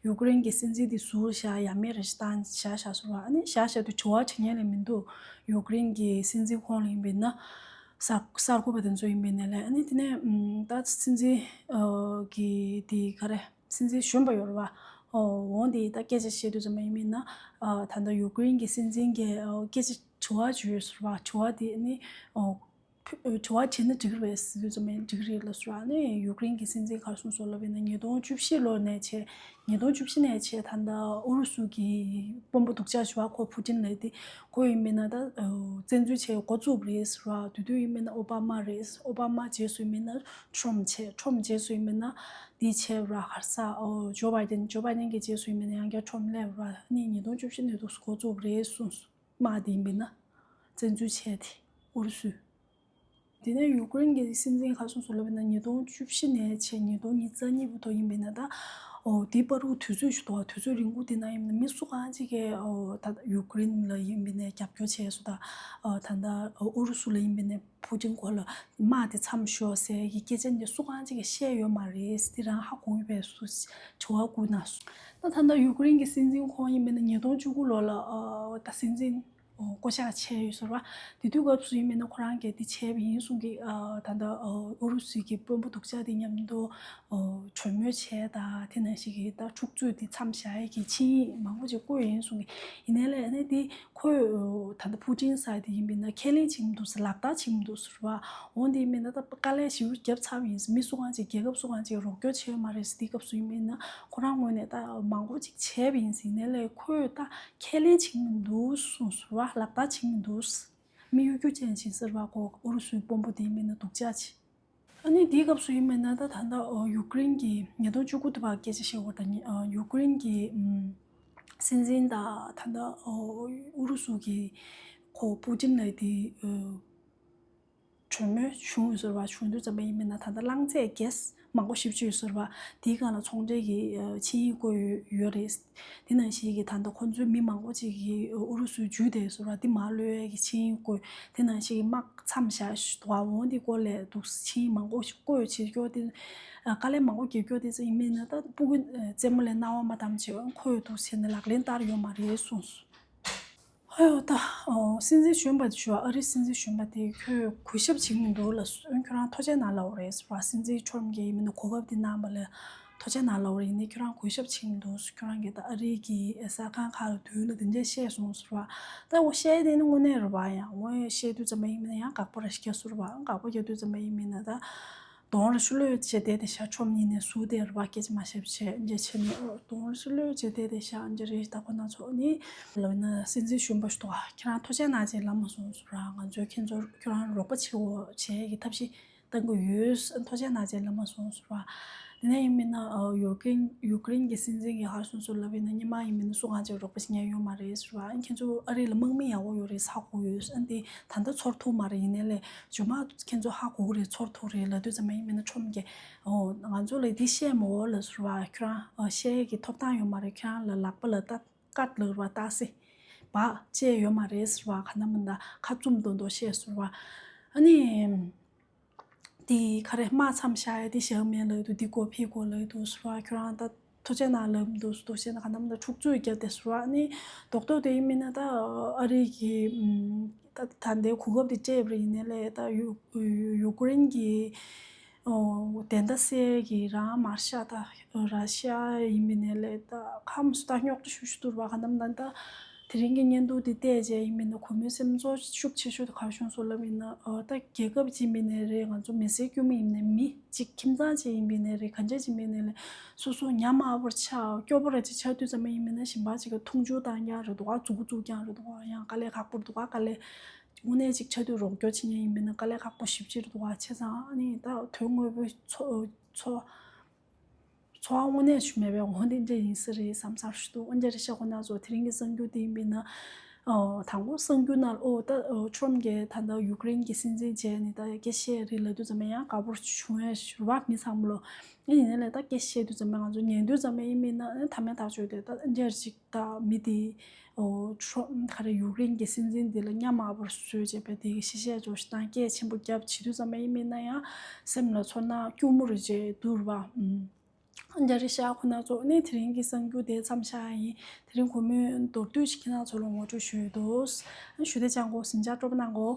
ཡུཀ་རེན་གྱི་སྲིད་འཛིན་དེ་ཟུར་བཞག་ཡ་མེད་ར་ཞིག་བཏང་བཞག་བཞག་ཟེར་བ། ཨ་ནི་བཞག་བཞག་དུས་དྲི་བ་དྲི་མཁན་ལས་མི་འདུག་ཡུཀ་རེན་གྱི་སྲིད་འཛིན་ཁོང་ལ་ཡིན་པས་ན། གསར་གསར་འགོད་པ་དེ་ཚོ་ཡིན་པའི་ནས་ལས། ཨ་ནི་དེ་ནས་ཨམ་ད་སྲིད་འཛིན་ཨ་གི་དེ་ག་རེ། སྲིད་འཛིན་གཞོན་པ་ཡོད་རེད་བ། ཨོ་འོང་དེ་ད་སྐད་ཆ་བཤད་དུས་ཙམ་པ་ཡིན་མིན་ན། ཨ་ད་ལྟ་ཡུཀ་རེན་གྱི་སྲིད་འཛིན་གྱི་ཨོ་སྐད་ཆ་དྲི་བ་བྱོས་ཟེར་བ། དྲི་བ་དེ་ནི་ཨོ་ཕུ་ཨོ་དྲི་བ་དྲིས་ན་འགྲིག་གི་རེད་ཟེར་དུས་ཙམ་པ་འགྲིག་གི་རེད་ལབ་ཟེར་བ། ཨ་ནི་ཡུཀ་རེན་གྱི་སྲིད་འཛིན་ག་རེ་གསུངས་སོང་ལབ་པ་ཡིན་ན། ཉིས་སྟོང་བཅུ་བཞི་ལོ་ནས་བྱས། ཉིས་སྟོང་བཅུ་བཞི་ནས་བྱས་ད་ལྟ་ཨུ་རུ་སུ་གི་དཔོན་པོ་སྡུག་ཅག་ཞུ་བ་ཁོ་ཕུ་ཏིན་ལབ་དེ། ཁོ་ཡིན་མིན་ན་ད་བཙན་འཛུལ་བྱས་འགོ་བཙུགས་པ་རེད་ཟེར་བ། དེ་དུས་ཡིན་མིན་ན་ཨོ་བྷ་མ་རེད། ཨོ་བྷ་མ་རྗེས་སུ་ཡིན་མིན་ན་ཁྲོམ་བྱས། ཁྲོམ་རྗེས་སུ་ཡིན་མིན་ན་འདི་བྱས་པ་ར། ག་རེ་ཟ། ཨོ་ཇོ་བྷའི་ཏིན། ཇོ་བྷའི་ཏིན་གྱི་རྗེས་སུ་ཡིན་མིན་ན་ཡང་བསྐྱར་ཁྲོམ་སླེབས་པ་ར། ཨ་ནི་ཉིས་སྟོང་བཅུ་བཞི་ནས་འདུག་སེ་འགོ་བཙུགས་པ་རེད་གསུངས་སོང་། དམག་དེ་ཡིན་མིན་ན་བཙན་འཛུལ་བྱས་དེ་ཨུ་རུ་སུས། དེ་ནས་ཡུཀ་རེན་གྱི་སྲིད་འཛིན་ག་རེ་གསུངས་སོང་ལབ་པ་ཡིན་ན། ཉིས་སྟོང་བཅུ་བཞི་ནས་བྱས་ཉིས་སྟོང་ཉི་ཤུ་རྩ་གཉིས་བར་དུ་ཡིན་པ་ཡིན་ན་ད། ཨོ་དེའི་བར་དུ་དུས་ཚོད་ཞིག་འདུག་དུས་ཚོད་རིང་པོ་དེ་ན་ཡིན་ན་མི་སུ་གང་ཅིག་གིས་ཨོ་ད་ཡུཀ་རེན་ལ་ཡིན་པ་ཡིན་ན་རྒྱབ་སྐྱོར་བྱས་སོང་ད། ཨོ་ད་ལྟ་ཨོ་ཨུ་རུ་སུ་ལ་ཡིན་པ་ཡིན་ན་ཕུ་ཏིན་ཁོ་ལ་དམག་དེ་མཚམས་ཞོག་ཟེར་གྱི་སྐད་ཆ་འདི་སུ་གང་ཅིག་གིས་བཤད་ཡོད་མ་རེད། དེ་རང་ཧ་གོ་ཡོད་པས་སུ་དྲི་བ་བསྐུར་ན་སོང་། ད་ད་ལྟ་ཡུཀ་རེན་གྱི་སྲིད་འཛིན་ཁོང་ཡིན་པ་ཡིན་ན་ཉིས་སྟོང་བཅུ་དགུ་ལོ་ལ་ཨོ་ད་སྲིད་འཛིན། ཨོ་བསྐོ་བཞག་བྱས་ཡོད་ཟེར་བ། དེ་དུས་སྐབས་སུ་ཡིན་མིན་ན་ཁོ་རང་གིས་དེ་བྱས་པ་ཡིན་གསུང་གི། ཨ་ད་ལྟ་ཨོ་ཨུ་རུ་སུ་གི་དཔོན་པོ་སྡུག་ཅག་དེ་མཉམ་དུ་ཨོ་གྲོས་མོལ་བྱས་དང་། དེ་ནང་བཞིན་གྱི་ད་འཁྲུག་རྩོད་དེ་མཚམས་བཞག་ཡས་ཀྱི་ཆིངས་ཡིག་མང་པོ་ཅིག་བཀོད་ཡིན་གསུང་གི། ཡིན་ནའི་ལས་ཨ་ནི་དེ་ཁོས་ཨོ་ད་ལྟ་ཕུ་ཏིན་ཟེར་དེ་ཡིན་མིན་ན་ཁས་ལེན་བྱེད་མི་འདུག་ཟེར། ལག་བསྟར་བྱེད་མི་འདུག་ཟེར་བ། འོ་དེ་ཡིན་མིན་ན་ད་དཀའ་ལས་ཞེ་པོ་བརྒྱབ་ཚར་བ་ཡིན་ཟེར། མི་སུ་གང་ཅིག་རྒྱལ་ཁབ་སུ་གང་ཅིག་རོགས་སྐྱོར་བྱས་ཡོད་མ་རེད་ཟེར། དེ་སྐབས་སུ་ཡིན་མིན་ན་ཁོ་རང་ངོས་ནས་ད་མང་པོ་ཅིག་བྱས་པ་ཡིན་ཟེར། ཡིན་ནའི་ལས་ཁོས་ད། ཁས་ལེན་བྱེད་ཀྱི་མི་འདུག་གསུངས་ཟེར་བ། ལག་བསྟར་བྱེད་ཀྱི་མི་འདུག་མི་གཡོ་སྒྱུ་ཅན་ཞིག་ཟེར་བ། ཁོ་ཨུ་རུ་སུའི་དཔོན་པོ་དེ་ཡིན་མིན་ན་སྡུག་ཅག་ཅིག་ཨ་ནི་དེའི་སྐབས་སུ་ཡིན་མིན་ན་ད་ད་ལྟ་ཨོ་ཡུཀ་རེན་གྱི་ཉིས་སྟོང་བཅུ་དགུ་དུ་བ་སྐད་ཆ་བཤད་འོ་ད་ཉི་ཨ་ཡུཀ་རེན་གྱི་ཨམ་སྲིད་འཛིན་དང་ད་ལྟ་ཨོ་ཨུ་རུ་སུ་གི་ཁོ་པུ་ཏིན་ལབ་དེ་ཨོ། གྲོས་མོལ་བྱུང་ཡོད་ཟེར་བ། བྱུང་དུས་ཙམ་པ་ཡིན་མིན་ན་ད་ལྟ་རླངས་རྫས་གེ་སི་མང་པོ་ཞེ་པོ་ཅིག་ཡོད་ཟེར་བ། དེའི་སྒང་ལ་ཚོང་འབྲེལ་གྱི་ཨ་ཆིངས་ཡིག་བཀོད་ཡོད་ཡོད་རེད། དེ་ནང་བཞིན་གྱི་ད་ལྟ་ཁོ་ཚོའི་མི་མང་པོ་ཅིག་གིས་ཨུ་རུ་སུའི་འཇུས་བསྡད་ཟེར་བ། དེ་མར་གློད་ཡས་ཀྱི་ཆིངས་ཡིག་བཀོད། དེ་ནང་བཞིན་གྱི་དམག་མཚམས་བཞག་ཞུ་བ། འོ་འདི་སྐོར་ལས་འདུག་ཆིངས་མང་པོ་ཞིག་བཀོད་བྱེད་སྐྱོ་དེ། ཨ་དཀའ་ལས་མང་པོ་རྒྱབ་སྐྱོ་དེ་ཚོ་ཡིན་མིན་ན་ད་སྤུ་གུ་ཨ་རྩེད་མོ་ལས་རྣ་བ་མ་གཏམ་བྱེད་འོ་ཁོས་འདུག་བྱས་ནས་ལག་ལེན་བསྟར་ཡོད་མ་རེད་གསུངས་སོང་། ཨ་ཡོ་ད། ཨོ་སྲིད་འཛིན་གཞོན་པ་དེ་ཞུ་བ། ཨ་རིའི་སྲིད་འཛིན་གཞོན་པ་དེ་ཁོས་གུས་ཞབས་བྱེད་ཀྱི་མི་འདུག་ལབ་སོང་། ཁྱོད་རང་ཐུགས་རྗེ་གནང་ལབ་པ་རེད་ཟེར་བ། སྲིད་འཛིན་ཁྲོམ་གྱིས་ཡིན་མིན་ན་གོ་སྐབས་དེ་གནང་བ་ལ་ཐུགས་རྗེ་གནང་ལབ་པ་རེད། ཡིན་ནའི་ཁྱོད་རང་གུས་ཞབས་བྱེད་ཀྱི་མི་འདུག་ཟེར། ཁྱོད་རང་གིས་ད་ཨ་རི་གི་ཨེ་གསར་ཁང་ཁག་ལ་མདུན་ལ་དེ་འདྲས་བཤད་སོང་ཟེར་བ། ད་འོ་བཤད་དེ་ནི་དངོས་གནས་རེད་བ། ཡང་འོ་བཤད་དུས་ཙམ་པ་ཡིན་མིན་ན་ཡང་དགག་པ་ར་ཞིག་རྒྱག་ཟེར་བ། དགག་པ་རྒྱག་དུས་ཙམ་པ་ཡིན་མིན་ན་ད། གདོང་ར་ཤུ་ལོས་བྱས་བསྡད་དེ་ཤག་ཁྲོམ་ཉིན་ནས་ཟུར་བསྡད་ར་བ། སྐད་ཆ་མ་བཤད་བྱས་འཇལ་བྱས་ནས་གདོང་ར་ཤུ་ལོས་བྱས་བསྡད་དེ་ཤག་འཇལ་རེད། ད་ཁོ་ན་ཚོ་ནི་ལབ་ན་སྲིད་འཛིན་གཞོན་པ་ཞིག་འདུག་ཁྱེད་རང་ཐུགས་རྗེ་གནང་བྱས་ལབ་མ་སོང་ཟེར་བ། ང་ཚོས་ཁྱེད་ཚོར་ཁྱོད་རང་རོགས་པ་བྱེད་འོ་བྱེད་ཀྱི་ཐབས་ཤེས་གཏང་གི་ཡོད། ཐུགས་རྗེ་གནང་བྱས་ལབ་མ་སོང་ཟེར་བ། དེ་ནས་ཡིན་མིན་ན་ཡུ་ཀེ་རེན་ཡུ་ཀེ་རེན་གྱི་སྲིད་འཛིན་གྱིས་ཧ་སོང་ཟེར་ལབ་ཡིན་ན་སྔོན་མ་ཡིན་མིན་ན་སུ་གང་ཅིག་རོགས་པ་བྱེད་མཁན་ཡོད་མ་རེད་ཟེར་བ། ཁྱེད་ཚོ་ཨ་རི་ལ་དམག་མི་ཡག་པོ་ཡོད་རེད་ཧ་གོ་ཡོད། ཨ་འདི་ད་ལྟ་ཚོར་ཐུབ་མ་རེད། ཡིན་ནའི་ལས་ཇོ་མ་ཁྱེད་ཚོ་ཧ་གོ་གི་རེད། ཚོར་ཐུབ་རེད་ལབ་དུས་ཙམ་པ་ཡིན་མིན་ན་ཁྲོམ་གྱི་ཨོ་ང་ཚོ་ལ་འདི་བཤད་མ་འོ་ལབ་ཟེར་བ། ཁྱོད་རང་ཨ་བཤད་ཀྱི་ཐོབ་ཐང་ཡོད་མ་རེད། ཁྱོད་རང་ལ་ལག་པ་ལ་ད་ཀར་ལབ་ར་ཏག་སེ་བག་བཅད་ཡོད་མ་རེད་ཟེར་བ། ག་ན་མིན་ད་ཁ་བཙུམ་མདོག་མདོག་བཤད་ཟེར་བ། ཨ་ནི་འདི་ག་རེ་དམག་མཚམས་བཞག་ཡ་འདི་བཞག་མེད་ལབ་འདུག་འདི་སྐོར་ཕྱི་སྐོར་ལབ་འདུག་ཟེར་བ། ཁྱོད་རང་ད། ཐུགས་རྗེ་གནང་ལབ་འདུག་འདུག་བྱས་ན་ག་ནམ་ད་འཁྲུག་རྩོད་བརྒྱབ་བསྡད་ཟེར་བ། ཨ་ནི་རྡོག་རྡོག་དེ་ཡིན་མིན་ན་ད་ཨ་རི་གི་ད་ད་ལྟའི་གོ་སྐབས་དེ་སྤྲད་པ་རེད། ཡིན་ནའི་ལས་ད་ཡུ་ཡུ་ཀེ་རེན་གྱི་ཨོ་བདེན་མཐའ་གསལ་གྱི་རང་མར་ཤ་ད་ར་ཤ་ཡིན་མིན་ནའི་ལས་ད་ཁམས་སུ་ད་རྙོག་དྲ་ཤུགས་ཤུགས་བསྡུར་བ། ག་ནམ་ད་ད་དེ་རིང་གི་བརྙན་ཐུང་དེ་བལྟས་རྗེས་ཡིན་མིན་ན་གུས་མོས་སེམས་ཚོར་ཤུགས་ཆེ་ཤོས་དེ་ག་བྱུང་སོང་ལབ་ཡིན་ན། ཨོ་ད་རྒྱལ་ཁབ་ཅིག་ཡིན་མིན་ནའི་རེད། ང་ཚོ་མི་སེར་དཀྱུས་མ་ཡིན་ནའི་མི། གཅིག་ཁྱིམ་ཚང་གཅིག་ཡིན་པའི་ནས་རེད། གང་ཅི་ཡིན་པའི་ནས་རེད། སོ་སོ་ཉམས་དམའ་བོར་ཆགས། སྐྱོ་པོ་ར་ཅིག་ཆགས་དུས་ཙམ་པ་ཡིན་པའི་ན་གཞན་པ་ཅིག་ག་མཐོང་ཆུང་བཏང་རྐྱང་རེད་འདུག་ག་མཛུབ་གུ་བཙུགས་རྐྱང་རེད་འདུག་ག་ཡང་དཀའ་ལས་ཁག་པོ་རེད་འདུག་ག་དཀའ་ལས་ དངོས་གནས་ཅིག་ཆ་དུས་རོགས་སྐྱོར་བྱེད་མཁན་ཡིན་པས་ན་དཀའ་ལས་ཁག་པོ་ཞེ་པོ་ཅིག་འདུག་བ། བྱས་ཙང་ཨ་ནི་ད་དོན་དངོས་པོའི་འཚོ་འཚོ་འཚོ་བ་དངོས་གནས་ཞུ་མེད་པའི་འོ་འདི་འདྲ་ཡིན་ས་རེད་བསམ་ཚར་ཞུ་འདུག་འོན་ཀྱང་རེད་ཤག་ཁོ་ན་ཚོ་དེ་རིང་གི་གསར་འགྱུར་དེ་ཡིན་པས་ན། ཨོ་དང་པོ་གསར་འགྱུར་ནང་ཨོ་ད་ཨོ་ཁྲོམ་གྱི་ད་ལྟ་ཡུཀ་རེན་གྱི་སྲིད་འཛིན་བྱས་ནས་ད་སྐད་བཤད་རེད་ལབ་དུས་ཙམ་པ་ཡང་དགའ་པོ་བྱུང་ཡ་རེད་བ། མི་ཚང་མ་ལོ། ཨ་ཡིན་ནའི་ད་སྐད་བཤད་དུས་ཙམ་པ་ང་ཚོ་ཉན་དུས་ཙམ་པ་ཡིན་པས་ན་ཨ་ཐ་མའི་ཐག་ཆོད་དེ་ད་འདྲ་ཅིག་ད་མི་དེ་ཨོ་ཁྲོམ་ག་རེ་ཡུཀ་རེན་གྱི་སྲིད་འཛིན་དེ་ལ་མཉམ་མ་བར་བཟོས་བྱས་པའི་དེ་གི་ཤི་བཤད་འཇོག་ཤི་དང་སྐད་ཆེན་པོ་རྒྱབ་བྱེད་དུས་ཙམ་པ་ཡིན་པས་ན་ཡང་སེམས་ལ་ཚོར་སྣང་སྐྱུར་མོ་རེ་བྱས་འདུག་རེད་བ། ཨུམ། འདྲ་རེད་ཤག་ཁོ་ན་ཚོ་ནི་དེ་རིང་གི་གསར་འགྱུར་དེ་མཚམས་བཞག་ཡིན། དེ་རིང་གོང་མའི་མདོར་བསྡུས་ཤིག་ཁྱེད་རང་ཚོ་ལ་ངོ་སྤྲོད་ཞུས་འདུག་ཞུ་བདེ་ཅང་གོ་ཟིན་ཅག་སྤྲོ་པོ་གནང་གོ།